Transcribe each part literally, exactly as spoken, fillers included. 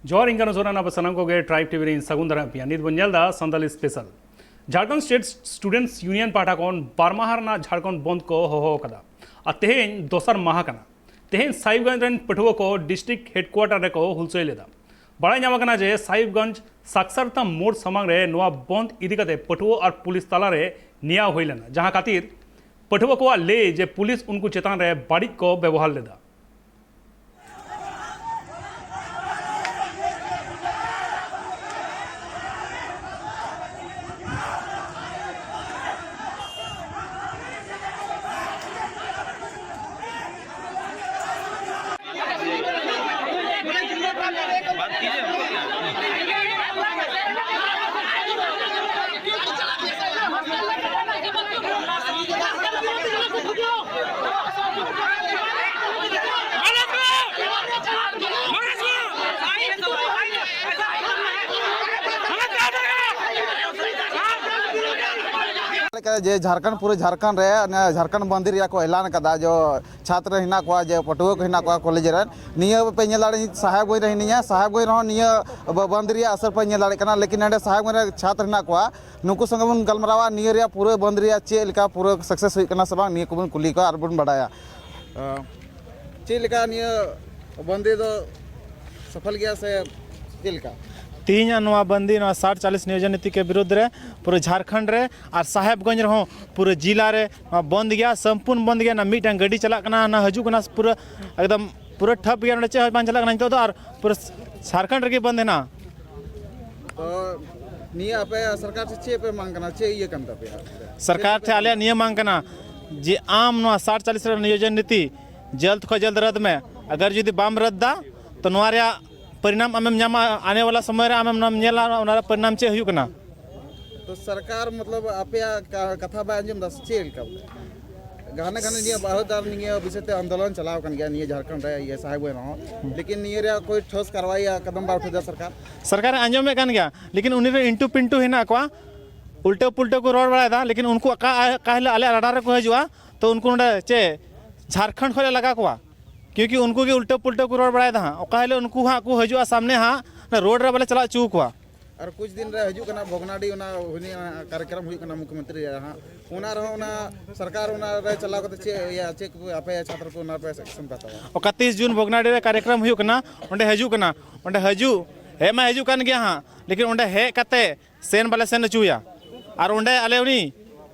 ᱡᱚᱦᱟᱨ, ᱤᱧ ᱠᱟᱱᱟ ᱥᱚᱨᱮᱱ, ᱟᱯᱮ ᱥᱟᱱᱟᱢ ᱠᱚᱜᱮ ᱴᱨᱟᱭᱤᱵᱽ ᱴᱤᱵᱷᱤ ᱨᱮᱧ ᱥᱟᱹᱜᱩᱱ ᱫᱟᱨᱟᱢ ᱯᱮᱭᱟ᱾ ᱱᱤᱛ ᱵᱚᱱ ᱧᱮᱞ ᱮᱫᱟ Santali special. Jharkhand state students union ᱯᱟᱦᱴᱟ ᱠᱷᱚᱱ ᱵᱟᱨ ᱢᱟᱦᱟ ᱨᱮᱱᱟᱜ ᱡᱷᱟᱲᱠᱷᱚᱸᱰ ᱵᱚᱱᱫ ᱠᱚ ᱦᱚᱦᱚ ᱟᱠᱟᱫᱟ᱾ ᱟᱨ ᱛᱮᱦᱮᱧ ᱫᱚᱥᱟᱨ ᱢᱟᱦᱟ ᱠᱟᱱᱟ᱾ ᱛᱮᱦᱮᱧ ᱥᱟᱦᱤᱵᱽᱜᱚᱸᱡᱽ ᱨᱮᱱ ᱯᱟᱹᱴᱷᱩᱣᱟᱹ ᱠᱚ ᱰᱤᱥᱴᱨᱤᱠᱴ ᱦᱮᱰᱠᱩᱣᱟᱴᱟᱨ ᱨᱮᱠᱚ ᱦᱩᱞᱥᱟᱹᱭ ᱞᱮᱫᱟ᱾ ᱵᱟᱲᱟᱭ ᱧᱟᱢ ᱟᱠᱟᱱᱟ ᱡᱮ ᱥᱟᱦᱤᱵᱽᱜᱚᱸᱡᱽ ᱥᱟᱠᱥᱟᱨᱛᱟ ᱢᱳᱲ ᱥᱟᱢᱟᱝ ᱨᱮ ᱱᱚᱣᱟ ᱵᱚᱱᱫ ᱤᱫᱤ ᱠᱟᱛᱮ ᱯᱟᱹᱴᱷᱩᱣᱟᱹ ᱟᱨ ᱯᱩᱞᱤᱥ ᱛᱟᱞᱟᱨᱮ ᱱᱮᱭᱟᱣ ᱦᱩᱭ ᱞᱮᱱᱟ, ᱡᱟᱦᱟᱸ ᱠᱷᱟᱹᱛᱤᱨ ᱯᱟᱹᱴᱷᱩᱣᱟᱹ ᱠᱚᱣᱟᱜ ᱞᱟᱹᱭ ᱡᱮ ᱯᱩᱞᱤᱥ ᱩᱱᱠᱩ ᱪᱮᱛᱟᱱ ᱨᱮ ᱵᱟᱹᱲᱤᱡ ᱠᱚ ᱵᱮᱵᱚᱦᱟᱨ ᱞᱮᱫᱟ᱾ ᱡᱮ ᱡᱷᱟᱲᱠᱷᱚᱸᱰ, ᱯᱩᱨᱟᱹ ᱡᱷᱟᱲᱠᱷᱚᱸᱰ ᱨᱮ ᱚᱱᱮ ᱡᱷᱟᱲᱠᱷᱚᱸᱰ ᱵᱟᱱᱫᱤ ᱨᱮᱭᱟᱜ ᱠᱚ ᱮᱞᱟᱱ ᱠᱟᱫᱟ, ᱡᱚ ᱪᱷᱟᱛᱨᱚ ᱦᱮᱱᱟᱜ ᱠᱚᱣᱟ, ᱡᱮ ᱯᱟᱹᱴᱷᱩᱣᱟᱹ ᱠᱚ ᱦᱮᱱᱟᱜ ᱠᱚᱣᱟ ᱠᱚᱞᱮᱡᱽ ᱨᱮᱱ, ᱱᱤᱭᱟᱹ ᱯᱮ ᱧᱮᱞ ᱫᱟᱲᱮᱭᱟᱜᱼᱟ, ᱥᱟᱦᱮᱵᱽᱜᱚᱸᱡᱽ ᱨᱮ ᱦᱤᱱᱟᱹᱧᱟ, ᱥᱟᱦᱮᱵᱽᱜᱚᱸᱡᱽ ᱨᱮᱦᱚᱸ ᱱᱤᱭᱟᱹ ᱵ-, ᱵᱚᱱᱫ ᱨᱮᱭᱟᱜ ᱟᱥᱚᱨ ᱯᱮ ᱧᱮᱞ ᱫᱟᱲᱮᱭᱟᱜ ᱠᱟᱱᱟ᱾ ᱞᱮᱠᱤᱱ ᱱᱚᱰᱮ ᱥᱟᱦᱮᱵᱽᱜᱚᱸᱡᱽ ᱨᱮ ᱪᱷᱟᱛᱨᱚ ᱦᱮᱱᱟᱜ ᱠᱚᱣᱟ, ᱱᱩᱠᱩ ᱥᱚᱸᱜᱮ ᱵᱚᱱ ᱜᱟᱞᱢᱟᱨᱟᱣᱟ, ᱱᱤᱭᱟᱹ ᱨᱮᱭᱟᱜ ᱯᱩᱨᱟᱹ ᱵᱚᱱᱫ ᱨᱮᱭᱟᱜ ᱪᱮᱫ ᱞᱮᱠᱟ ᱯᱩᱨᱟᱹ ᱥᱟᱠᱥᱮᱥ ᱦᱩᱭᱩᱜ ᱠᱟᱱᱟ ᱥᱮ ᱵᱟᱝ, ᱱᱤᱭᱟᱹ ᱠᱚᱵᱚᱱ ᱠᱩᱞᱤ ᱠᱚᱣᱟ ᱟᱨ ᱵᱚᱱ ᱵᱟᱰᱟᱭᱟ᱾ ᱪᱮᱫ ᱞᱮᱠᱟ ᱱᱤᱭᱟᱹ ᱵᱚᱱᱫ ᱫᱚ ᱥᱚᱯᱷᱚᱞ ᱜᱮᱭᱟ ᱥᱮ ᱪᱮᱫ ᱞᱮᱠᱟ? ᱛᱮᱦᱮᱧᱟᱜ ᱱᱚᱣᱟ ᱵᱚᱱᱫᱤ, ᱱᱚᱣᱟ ᱥᱟᱴ ᱪᱟᱞᱤᱥ ᱱᱤᱭᱳᱡᱚᱱ ᱱᱤᱛᱤ ᱠᱮ ᱵᱤᱨᱩᱫᱽ ᱨᱮ ᱯᱩᱨᱟᱹ ᱡᱷᱟᱲᱠᱷᱚᱸᱰ ᱨᱮ ᱟᱨ ᱥᱟᱦᱮᱵᱽᱜᱚᱸᱡᱽ ᱨᱮᱦᱚᱸ ᱯᱩᱨᱟᱹ ᱡᱤᱞᱟ ᱨᱮ ᱱᱚᱣᱟ ᱵᱚᱱᱫ ᱜᱮᱭᱟ, ᱥᱚᱢᱯᱩᱨᱱ ᱵᱚᱱᱫ ᱜᱮᱭᱟ᱾ ᱱᱟ ᱢᱤᱫᱴᱟᱝ ᱜᱟᱹᱰᱤ ᱪᱟᱞᱟᱜ ᱠᱟᱱᱟ, ᱱᱟ ᱦᱤᱡᱩᱜ ᱠᱟᱱᱟ, ᱯᱩᱨᱟᱹ ᱮᱠᱫᱚᱢ ᱯᱩᱨᱟᱹ ᱴᱷᱟᱯ ᱜᱮᱭᱟ, ᱱᱚᱰᱮ ᱪᱮᱫ ᱦᱚᱸ ᱵᱟᱝ ᱪᱟᱞᱟᱜ ᱠᱟᱱᱟ ᱱᱤᱛᱚᱜ ᱫᱚ, ᱟᱨ ᱯᱩᱨᱟᱹ ᱡᱷᱟᱲᱠᱷᱚᱸᱰ ᱨᱮᱜᱮ ᱵᱚᱱᱫ ᱦᱮᱱᱟᱜᱼᱟ᱾ ᱛᱚ ᱱᱤᱭᱟᱹ ᱟᱯᱮ ᱥᱚᱨᱠᱟᱨ ᱴᱷᱮᱱ ᱪᱮᱫ ᱯᱮ ᱢᱟᱝ ᱠᱟᱱᱟ, ᱪᱮᱫ ᱤᱭᱟᱹ ᱠᱟᱱ ᱛᱟᱯᱮᱭᱟ? ᱥᱚᱨᱠᱟᱨ ᱴᱷᱮᱱ ᱟᱞᱮᱭᱟᱜ ᱱᱤᱭᱟᱹ ᱢᱟᱝ ᱠᱟᱱᱟ ᱡᱮ ᱟᱢ ᱱᱚᱣᱟ ᱥᱟᱴ ᱪᱟᱞᱤᱥ ᱨᱮ ᱱᱤᱭᱳᱡᱚᱱ ᱱᱤᱛᱤ ᱡᱚᱞᱫ ᱠᱷᱚᱱ ᱡᱚᱞᱫ ᱨᱟᱫ ᱢᱮ᱾ ᱟᱜᱟᱨ ᱡᱩᱫᱤ ᱵᱟᱢ ᱨᱟᱫ ᱫᱟ, ᱛᱚ ᱱᱚᱣᱟ ᱨᱮᱭᱟᱜ ᱯᱚᱨᱤᱱᱟᱢ ᱟᱢᱮᱢ ᱧᱟᱢᱟ, ᱟᱱᱮ ᱣᱟᱞᱟ ᱥᱚᱢᱚᱭ ᱨᱮ ᱟᱢᱮᱢ ᱱᱚᱣᱟᱢ ᱧᱮᱞᱟ, ᱚᱱᱟ ᱨᱮᱭᱟᱜ ᱯᱚᱨᱤᱱᱟᱢ ᱪᱮᱫ ᱦᱩᱭᱩᱜ ᱠᱟᱱᱟ᱾ ᱛᱚ ᱥᱚᱨᱠᱟᱨ ᱢᱚᱛᱞᱚᱵ ᱟᱯᱮᱭᱟᱜ ᱠᱟ-, ᱠᱟᱛᱷᱟ ᱵᱟᱭ ᱟᱸᱡᱚᱢ ᱫᱟ ᱥᱮ ᱪᱮᱫ ᱞᱮᱠᱟ? ᱜᱷᱟᱱᱮ ᱜᱷᱟᱱᱮ ᱱᱤᱭᱟᱹ ᱵᱟᱦᱩᱫᱟᱨ ᱱᱤᱭᱟᱹ ᱵᱤᱥᱚᱭ ᱛᱮ ᱟᱱᱫᱳᱞᱚᱱ ᱪᱟᱞᱟᱣ ᱟᱠᱟᱱ ᱜᱮᱭᱟ ᱱᱤᱭᱟᱹ ᱡᱷᱟᱲᱠᱷᱚᱸᱰ ᱨᱮ, ᱤᱭᱟᱹ ᱥᱟᱦᱮᱵᱽᱜᱚᱸᱡᱽ ᱨᱮᱦᱚᱸ, ᱞᱮᱠᱤᱱ ᱱᱤᱭᱟᱹ ᱨᱮᱭᱟᱜ ᱠᱳᱭ ᱴᱷᱳᱥ ᱠᱟᱨᱣᱟᱭ ᱭᱟ ᱠᱟᱫᱟᱢ ᱵᱟᱭ ᱩᱴᱷᱟᱹᱣ ᱫᱟ ᱥᱚᱨᱠᱟᱨ᱾ ᱥᱚᱨᱠᱟᱨᱮ ᱟᱸᱡᱚᱢᱮᱫ ᱠᱟᱱ ᱜᱮᱭᱟ, ᱞᱮᱠᱤᱱ ᱩᱱᱤ ᱨᱮᱱ ᱤᱱᱴᱩ ᱯᱤᱱᱴᱩ ᱦᱮᱱᱟᱜ ᱠᱚᱣᱟ, ᱩᱞᱴᱟᱹ ᱯᱩᱞᱴᱟᱹ ᱠᱚ ᱨᱚᱲ ᱵᱟᱲᱟᱭᱮᱫᱟ, ᱞᱮᱠᱤᱱ ᱩᱱᱠᱩ ᱚᱠᱟ, ᱚᱠᱟ ᱦᱤᱞᱳᱜ ᱟᱞᱮᱭᱟᱜ ᱨᱟᱰᱟᱨ ᱨᱮᱠᱚ ᱦᱤᱡᱩᱜᱼᱟ, ᱛᱚ ᱩᱱᱠᱩ ᱱᱚᱰᱮ ᱪᱮᱫ ᱡᱷᱟᱲᱠᱷᱚᱸᱰ ᱠᱷᱚᱱ ᱞᱮ ᱞᱟᱜᱟ ᱠᱚᱣᱟ? ᱠᱤᱭᱩᱸᱠᱤ ᱩᱱᱠᱩ ᱜᱮ ᱩᱞᱴᱟᱹ ᱯᱩᱞᱴᱟᱹ ᱠᱚ ᱨᱚᱲ ᱵᱟᱲᱟᱭᱮᱫᱟ ᱦᱟᱸᱜ᱾ ᱚᱠᱟ ᱦᱤᱞᱳᱜ ᱩᱱᱠᱩ ᱦᱟᱸᱜ ᱠᱚ ᱦᱤᱡᱩᱜᱼᱟ ᱥᱟᱢᱱᱮ ᱦᱟᱸᱜ, ᱚᱱᱟ ᱨᱳᱰ ᱨᱮ ᱵᱟᱞᱮ ᱪᱟᱞᱟᱣ ᱦᱚᱪᱚ ᱟᱠᱚᱣᱟ᱾ ᱟᱨ ᱠᱩᱪ ᱫᱤᱱ ᱨᱮ ᱦᱤᱡᱩᱜ ᱠᱟᱱᱟ ᱵᱷᱚᱜᱽᱱᱟᱰᱤ, ᱚᱱᱟ ᱦᱩᱭᱱᱤ ᱠᱟᱨᱭᱚᱠᱨᱚᱢ ᱦᱩᱭᱩᱜ ᱠᱟᱱᱟ ᱢᱩᱠᱷᱭᱚᱢᱚᱱᱛᱨᱤ ᱨᱮᱭᱟᱜ ᱦᱟᱸᱜ, ᱚᱱᱟ ᱨᱮᱦᱚᱸ ᱚᱱᱟ ᱥᱚᱨᱠᱟᱨ ᱚᱱᱟ ᱨᱮ ᱪᱟᱞᱟᱣ ᱠᱟᱛᱮ ᱪᱮᱫ ᱤᱭᱟᱹ ᱪᱮᱫ ᱠᱚ ᱟᱯᱮ ᱪᱷᱟᱛᱨᱚ ᱠᱚ ᱚᱱᱟ ᱯᱮ ᱮᱠᱥᱮᱱ ᱯᱮ ᱦᱟᱛᱟᱣᱟ? ᱚᱠᱟ ᱛᱤᱥ ᱡᱩᱱ ᱵᱷᱚᱜᱽᱱᱟᱰᱤ ᱨᱮ ᱠᱟᱨᱭᱚᱠᱨᱚᱢ ᱦᱩᱭᱩᱜ ᱠᱟᱱᱟ, ᱚᱸᱰᱮ ᱦᱤᱡᱩᱜ ᱠᱟᱱᱟ, ᱚᱸᱰᱮ ᱦᱤᱡᱩᱜ, ᱦᱮᱡ ᱢᱟ ᱦᱤᱡᱩᱜ ᱠᱟᱱ ᱜᱮᱭᱟ ᱦᱟᱸᱜ, ᱞᱮᱠᱤᱱ ᱚᱸᱰᱮ ᱦᱮᱡ ᱠᱟᱛᱮ ᱥᱮᱱ ᱵᱟᱞᱮ ᱥᱮᱱ ᱦᱚᱪᱚᱣᱟᱭᱟ᱾ ᱟᱨ ᱚᱸᱰᱮ ᱟᱞᱮ ᱩᱱᱤ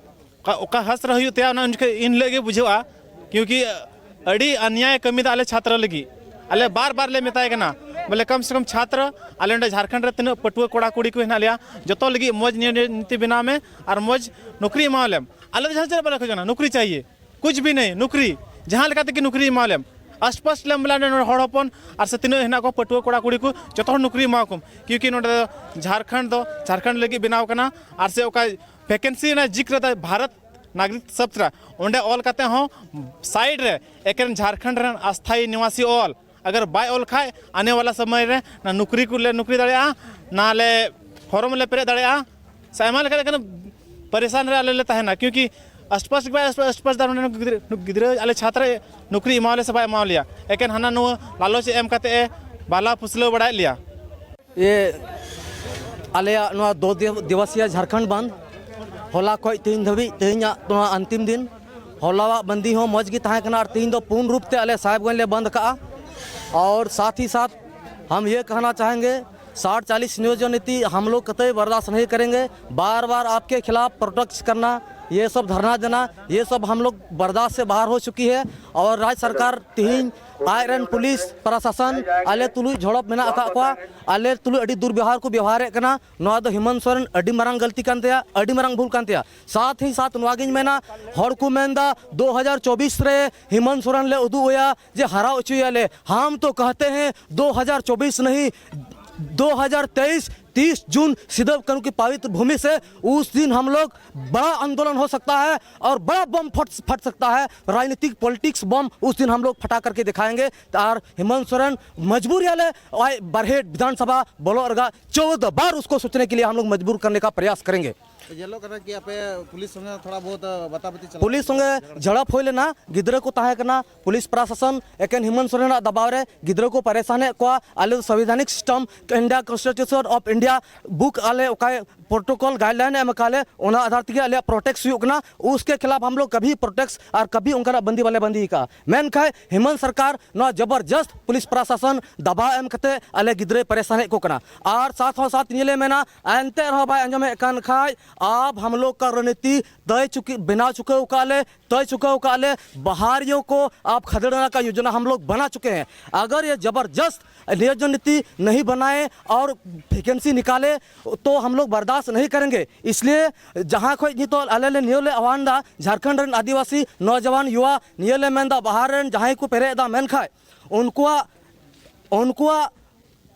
ᱚᱠᱟ, ᱚᱠᱟ ᱦᱟᱥ ᱨᱮ ᱦᱩᱭᱩᱜ ᱛᱟᱭᱟ, ᱚᱱᱟ ᱩᱱ ᱡᱚᱠᱷᱮᱡ ᱤᱱ ᱦᱤᱞᱳᱜ ᱜᱮ ᱵᱩᱡᱷᱟᱹᱜᱼᱟ, ᱠᱤᱭᱩᱸᱠᱤ ᱟᱹᱰᱤ ᱟᱱᱭᱟᱭ ᱠᱟᱹᱢᱤ ᱫᱟ ᱟᱞᱮ ᱪᱷᱟᱛᱨᱚ ᱞᱟᱹᱜᱤᱫ᱾ ᱟᱞᱮ ᱵᱟᱨ ᱵᱟᱨ ᱞᱮ ᱢᱮᱛᱟᱭ ᱠᱟᱱᱟ, ᱵᱚᱞᱮ ᱠᱚᱢ ᱥᱮ ᱠᱚᱢ ᱪᱷᱟᱛᱨᱚ, ᱟᱞᱮ ᱱᱚᱰᱮ ᱡᱷᱟᱲᱠᱷᱚᱸᱰ ᱨᱮ ᱛᱤᱱᱟᱹᱜ ᱯᱟᱹᱴᱷᱩᱣᱟᱹ ᱠᱚᱲᱟ ᱠᱩᱲᱤ ᱠᱚ ᱦᱮᱱᱟᱜ ᱞᱮᱭᱟ, ᱡᱚᱛᱚ ᱞᱟᱹᱜᱤᱫ ᱢᱚᱡᱽ ᱱᱤᱭᱚᱢ ᱱᱤᱛᱤ ᱵᱮᱱᱟᱣ ᱢᱮ ᱟᱨ ᱢᱚᱡᱽ ᱱᱚᱠᱨᱤ ᱮᱢᱟᱣ ᱞᱮᱢ᱾ ᱟᱞᱮ ᱫᱚ ᱡᱟᱦᱟᱸ ᱪᱮᱫ ᱵᱟᱞᱮ ᱠᱷᱚᱡᱚᱜ ᱠᱟᱱᱟ, ᱱᱚᱠᱨᱤ ᱪᱟᱦᱤᱭᱮ, ᱠᱩᱪ ᱵᱷᱤ ᱱᱟᱦᱤ, ᱱᱚᱠᱨᱤ, ᱡᱟᱦᱟᱸ ᱞᱮᱠᱟ ᱛᱮᱜᱮ ᱱᱚᱠᱨᱤ ᱮᱢᱟᱣ ᱞᱮᱢ᱾ ᱟᱥᱯᱟᱥ ᱞᱮ ᱢᱮᱞᱟ ᱱᱚᱰᱮ ᱦᱚᱲ ᱦᱚᱯᱚᱱ ᱟᱨ ᱥᱮ ᱛᱤᱱᱟᱹᱜ ᱦᱮᱱᱟᱜ ᱠᱚᱣᱟ ᱯᱟᱹᱴᱷᱩᱣᱟᱹ ᱠᱚᱲᱟ ᱠᱩᱲᱤ ᱠᱚ, ᱡᱚᱛᱚ ᱦᱚᱲ ᱱᱚᱠᱨᱤ ᱮᱢᱟᱣ ᱠᱚᱢ, ᱠᱤᱭᱩᱸᱠᱤ ᱱᱚᱰᱮ ᱫᱚ ᱡᱷᱟᱲᱠᱷᱚᱸᱰ ᱫᱚ ᱡᱷᱟᱲᱠᱷᱚᱸᱰ ᱞᱟᱹᱜᱤᱫ ᱵᱮᱱᱟᱣ ᱠᱟᱱᱟ᱾ ᱟᱨ ᱥᱮ ᱚᱠᱟ ᱵᱷᱮᱠᱮᱱᱥᱤ ᱨᱮᱱᱟᱜ ᱡᱤᱠᱨ ᱫᱚ ᱵᱷᱟᱨᱚᱛ ᱱᱟᱜᱚᱨᱤᱠ ᱥᱟᱥᱛᱨᱟ, ᱚᱸᱰᱮ ᱚᱞ ᱠᱟᱛᱮ ᱦᱚᱸ ᱥᱟᱭᱤᱰ ᱨᱮ ᱮᱠᱮᱱ ᱡᱷᱟᱲᱠᱷᱚᱸᱰ ᱨᱮᱱ ᱟᱥᱛᱷᱟᱭᱤ ᱱᱤᱣᱟᱥᱤ ᱚᱞ, ᱟᱜᱟᱨ ᱵᱟᱭ ᱚᱞ ᱠᱷᱟᱡ ᱟᱱᱮ ᱣᱟᱞᱟ ᱥᱚᱢᱚᱭ ᱨᱮ ᱱᱟ ᱱᱚᱠᱨᱤ ᱠᱚᱞᱮ ᱱᱚᱠᱨᱤ ᱫᱟᱲᱮᱭᱟᱜᱼᱟ, ᱱᱟᱞᱮ ᱯᱷᱚᱨᱢ ᱞᱮ ᱯᱮᱨᱮᱡ ᱫᱟᱲᱮᱭᱟᱜᱼᱟ, ᱥᱮ ᱟᱭᱢᱟ ᱞᱮᱠᱟᱱ ᱯᱟᱨᱤᱥᱟᱱ ᱨᱮ ᱟᱞᱮ ᱞᱮ ᱛᱟᱦᱮᱱᱟ᱾ ᱠᱤᱭᱩᱸᱠᱤ ᱟᱥᱯᱟᱥ ᱜᱮ ᱵᱟᱭ ᱟᱥᱯᱟᱥ, ᱟᱥᱯᱟᱥ ᱫᱟ ᱱᱚᱰᱮ ᱜᱤᱫᱽᱨᱟᱹ, ᱜᱤᱫᱽᱨᱟᱹ ᱟᱞᱮ ᱪᱷᱟᱛᱨᱟ ᱱᱚᱠᱨᱤ ᱮᱢᱟᱣᱟᱞᱮ ᱥᱮ ᱵᱟᱭ ᱮᱢᱟᱣᱟᱞᱮᱭᱟ, ᱮᱠᱮᱱ ᱦᱟᱱᱟ ᱱᱚᱣᱟ ᱞᱟᱞᱚᱪ ᱮ ᱮᱢ ᱠᱟᱛᱮ ᱮ ᱵᱟᱞᱟ ᱯᱷᱩᱥᱞᱟᱹᱣ ᱵᱟᱲᱟᱭᱮᱫ ᱞᱮᱭᱟ᱾ ᱤᱭᱟᱹ, ᱟᱞᱮᱭᱟᱜ ᱱᱚᱣᱟ ᱫᱩ ᱫᱤ-, ᱫᱤᱵᱚᱥᱤᱭᱟ ᱡᱷᱟᱲᱠᱷᱚᱸᱰ ᱵᱟᱸᱫ, ᱦᱚᱞᱟ ᱠᱷᱚᱡ ᱛᱮᱦᱮᱧ ᱫᱷᱟᱹᱵᱤᱡ, ᱛᱮᱦᱮᱧᱟᱜ ᱱᱚᱣᱟ ᱟᱱᱛᱤᱢ ᱫᱤᱱ᱾ ᱦᱚᱞᱟᱣᱟᱜ ᱵᱟᱸᱫᱤ ᱦᱚᱸ ᱢᱚᱡᱽ ᱜᱮ ᱛᱟᱦᱮᱸ ᱠᱟᱱᱟ ᱟᱨ ᱛᱮᱦᱮᱧ ᱫᱚ ᱯᱩᱨᱱ ᱨᱩᱯ ᱛᱮ ᱟᱞᱮ ᱥᱟᱦᱮᱵᱽᱜᱚᱸᱡᱽ ᱞᱮ ᱵᱚᱱᱫ ᱟᱠᱟᱜᱼᱟ᱾ और साथ ही साथ हम ये कहना चाहेंगे, साठ चालीस नियोजन नीति हम लोग कतई बर्दाश्त नहीं करेंगे। बार बार आपके खिलाफ प्रोटेस्ट करना, ये सब धरना देना, ये सब हम लोग बर्दाश्त से बाहर हो चुकी है। और राज्य सरकार ᱛᱮᱦᱮᱧ ᱟᱡᱨᱮᱱ ᱯᱩᱞᱤᱥ ᱯᱨᱚᱥᱟᱥᱚᱱ ᱟᱞᱮ ᱛᱩᱞᱩᱡ ᱡᱷᱚᱲᱚᱯ ᱢᱮᱱᱟᱜ ᱟᱠᱟᱫ ᱠᱚᱣᱟ, ᱟᱞᱮ ᱛᱩᱞᱩᱡ ᱟᱹᱰᱤ ᱫᱩᱨᱵᱮᱣᱦᱟᱨ ᱠᱚ ᱵᱮᱣᱦᱟᱨᱮᱫ ᱠᱟᱱᱟ᱾ ᱱᱚᱣᱟ ᱫᱚ ᱦᱮᱢᱚᱱᱛ ᱥᱚᱨᱮᱱ ᱟᱹᱰᱤ ᱢᱟᱨᱟᱝ ᱜᱟᱹᱞᱛᱤ ᱠᱟᱱ ᱛᱟᱭᱟ, ᱟᱹᱰᱤ ᱢᱟᱨᱟᱝ ᱵᱷᱩᱞ ᱠᱟᱱ ᱛᱟᱭᱟ᱾ ᱥᱟᱛ ᱦᱤ ᱥᱟᱛ ᱱᱚᱣᱟ ᱜᱤᱧ ᱢᱮᱱᱟ, ᱦᱚᱲ ᱠᱚ ᱢᱮᱱᱫᱟ ᱫᱩ ᱦᱟᱡᱟᱨ ᱪᱚᱵᱵᱤᱥ ᱨᱮ ᱦᱮᱢᱚᱱᱛ ᱥᱚᱨᱮᱱ ᱞᱮ ᱩᱫᱩᱜ ᱟᱭᱟ ᱡᱮ ᱦᱟᱨᱟ ᱦᱚᱪᱚᱭᱟᱞᱮ᱾ हम तो कहते हैं दो हज़ार चौबीस नहीं, दो हज़ार तेईस, तीस जून सिदो कान्हू की पवित्र भूमि से, उस दिन हम लोग बड़ा आंदोलन हो सकता है और बड़ा बम फट फट सकता है, राजनीतिक पॉलिटिक्स बम उस दिन हम लोग फटा करके दिखाएंगे। ᱟᱨ ᱦᱮᱢᱚᱱᱛ ᱥᱚᱨᱮᱱ ᱢᱚᱡᱽᱵᱩᱨ ᱭᱟᱞᱮ, ᱟᱡ ᱵᱟᱨᱦᱮᱴ ᱵᱤᱫᱷᱟᱱ ᱥᱚᱵᱷᱟ ᱵᱚᱞᱚᱜ ᱨᱮᱜᱟ ᱪᱳᱣᱫᱚ ᱵᱟᱨ ᱩᱥᱠᱳ ᱥᱳᱪᱱᱮ ᱠᱮ ᱞᱤᱭᱮ ᱦᱟᱢ ᱞᱳᱜ ᱢᱚᱡᱽᱵᱩᱨ ᱠᱟᱨᱱᱮ ᱠᱟ ᱯᱨᱚᱭᱟᱥ ᱠᱟᱨᱮᱸᱜᱮ᱾ ᱧᱮᱞᱚᱜ ᱠᱟᱱᱟ ᱠᱤ ᱟᱯᱮ ᱯᱩᱞᱤᱥ ᱥᱚᱸᱜᱮ ᱛᱷᱚᱲᱟ ᱵᱚᱦᱩᱛ ᱵᱟᱛᱟᱵᱟᱹᱛᱤ ᱪᱟᱞᱟᱜ ᱯᱩᱞᱤᱥ ᱥᱚᱸᱜᱮ ᱡᱷᱟᱲᱟᱯ ᱦᱩᱭ ᱞᱮᱱᱟ, ᱜᱤᱫᱽᱨᱟᱹ ᱠᱚ ᱛᱟᱦᱮᱸ ᱠᱟᱱᱟ, ᱯᱩᱞᱤᱥ ᱯᱨᱚᱥᱟᱥᱚᱱ ᱮᱠᱮᱱ ᱦᱮᱢᱚᱱᱛ ᱥᱚᱨᱮᱱᱟᱜ ᱫᱟᱵᱟᱣ ᱨᱮ ᱜᱤᱫᱽᱨᱟᱹ ᱠᱚ ᱯᱟᱨᱮᱥᱟᱱᱮᱫ ᱠᱚᱣᱟ᱾ ᱟᱞᱮ ᱫᱚ ᱥᱚᱝᱵᱤᱫᱷᱟᱱᱤᱠ system, India Constitution of India book ᱟᱞᱮ ᱚᱠᱟᱭ ᱯᱨᱳᱴᱳᱠᱚᱞ ᱜᱟᱭᱤᱰᱞᱟᱭᱤᱱ ᱮᱢ ᱟᱠᱟᱫ ᱞᱮ, ᱚᱱᱟ ᱟᱫᱷᱟᱨ ᱛᱮᱜᱮ ᱟᱞᱮᱭᱟᱜ ᱯᱨᱚᱴᱮᱠᱴ ᱦᱩᱭᱩᱜ ᱠᱟᱱᱟ᱾ ᱩᱥᱠᱮ ᱠᱷᱤᱞᱟᱯ ᱦᱟᱢ ᱞᱳᱜ ᱠᱟᱵᱷᱤ ᱯᱨᱚᱴᱮᱠᱴ ᱟᱨ ᱠᱟᱵᱷᱤ ᱚᱱᱠᱟᱱᱟᱜ ᱵᱟᱹᱱᱫᱤ ᱵᱟᱞᱮ ᱵᱟᱹᱱᱫᱤ ᱟᱠᱟᱫᱼᱟ᱾ ᱢᱮᱱᱠᱷᱟᱱ ᱦᱮᱢᱚᱱᱛ ᱥᱚᱨᱠᱟᱨ ᱱᱚᱣᱟ ᱡᱚᱵᱚᱨᱡᱚᱥᱛ ᱯᱩᱞᱤᱥ ᱯᱨᱚᱥᱟᱥᱚᱱ ᱫᱟᱵᱟᱣ ᱮᱢ ᱠᱟᱛᱮ ᱟᱞᱮ ᱜᱤᱫᱽᱨᱟᱹᱭ ᱯᱟᱨᱮᱥᱟᱱᱮᱫ ᱠᱚ ᱠᱟᱱᱟ᱾ ᱟᱨ ᱥᱟᱛ ᱦᱚᱸ ᱥᱟᱛ ᱱᱤᱭᱟᱹ ᱞᱮ ᱢᱮᱱᱟ, ᱮᱱᱛᱮ ᱨᱮᱦᱚᱸ ᱵᱟᱭ ᱟᱸᱡᱚᱢᱮᱫ ᱠᱟᱱ ᱠᱷᱟᱡ, ᱟᱵ ᱦᱟᱢ ᱞᱳᱜ ᱠᱟ ᱨᱚᱱᱱᱤᱛᱤ ᱛᱚᱭ ᱪᱩᱠᱤ, ᱵᱮᱱᱟᱣ ᱪᱩᱠᱟᱹᱣ ᱠᱟᱜ ᱞᱮ, ᱛᱚᱭ ᱪᱩᱠᱟᱹᱣ ᱠᱟᱜ ᱞᱮ, ᱵᱟᱦᱟᱨᱤᱭᱳ ᱠᱚ ᱟᱵ ᱠᱷᱟᱫᱮᱲᱟᱱᱟ ᱠᱟ ᱭᱳᱡᱚᱱᱟ ᱦᱟᱢ ᱞᱳᱜ ᱵᱟᱱᱟ ᱪᱩᱠᱮ ᱦᱮᱸ᱾ ᱟᱜᱟᱨ ᱭᱮ ᱡᱚᱵᱚᱨᱡᱚᱥᱛ ᱱᱤᱭᱚᱡᱚᱱ ᱱᱤᱛᱤ ᱱᱟᱦᱤ ᱵᱟᱱᱟᱭᱮ ᱟᱨ ᱵᱷᱮᱠᱮᱱᱥᱤ ᱱᱤᱠᱟᱞᱮ, ᱛᱚ ᱦᱟᱢ ᱞᱳᱜ ᱵᱟᱨᱫᱟᱥᱛ ᱱᱟᱦᱤ ᱠᱟᱨᱮᱝᱜᱮ᱾ ᱤᱥᱞᱤᱭᱮ ᱡᱟᱦᱟᱸ ᱠᱷᱚᱡ ᱱᱤᱛᱚᱜ ᱟᱞᱮ ᱞᱮ ᱱᱤᱭᱟᱹ ᱞᱮ ᱟᱦᱣᱟᱱ ᱫᱟ, ᱡᱷᱟᱨᱠᱷᱚᱸᱰ ᱨᱮᱱ ᱟᱹᱫᱤᱵᱟᱹᱥᱤ ᱱᱚᱡᱟᱣᱟᱱ ᱭᱩᱣᱟ ᱱᱤᱭᱟᱹ ᱞᱮ ᱢᱮᱱᱫᱟ, ᱵᱟᱦᱟᱨ ᱨᱮᱱ ᱡᱟᱦᱟᱸᱭ ᱠᱚ ᱯᱮᱨᱮᱡ ᱮᱫᱟ, ᱢᱮᱱᱠᱷᱟᱡ ᱩᱱᱠᱩᱣᱟᱜ, ᱩᱱᱠᱩᱣᱟᱜ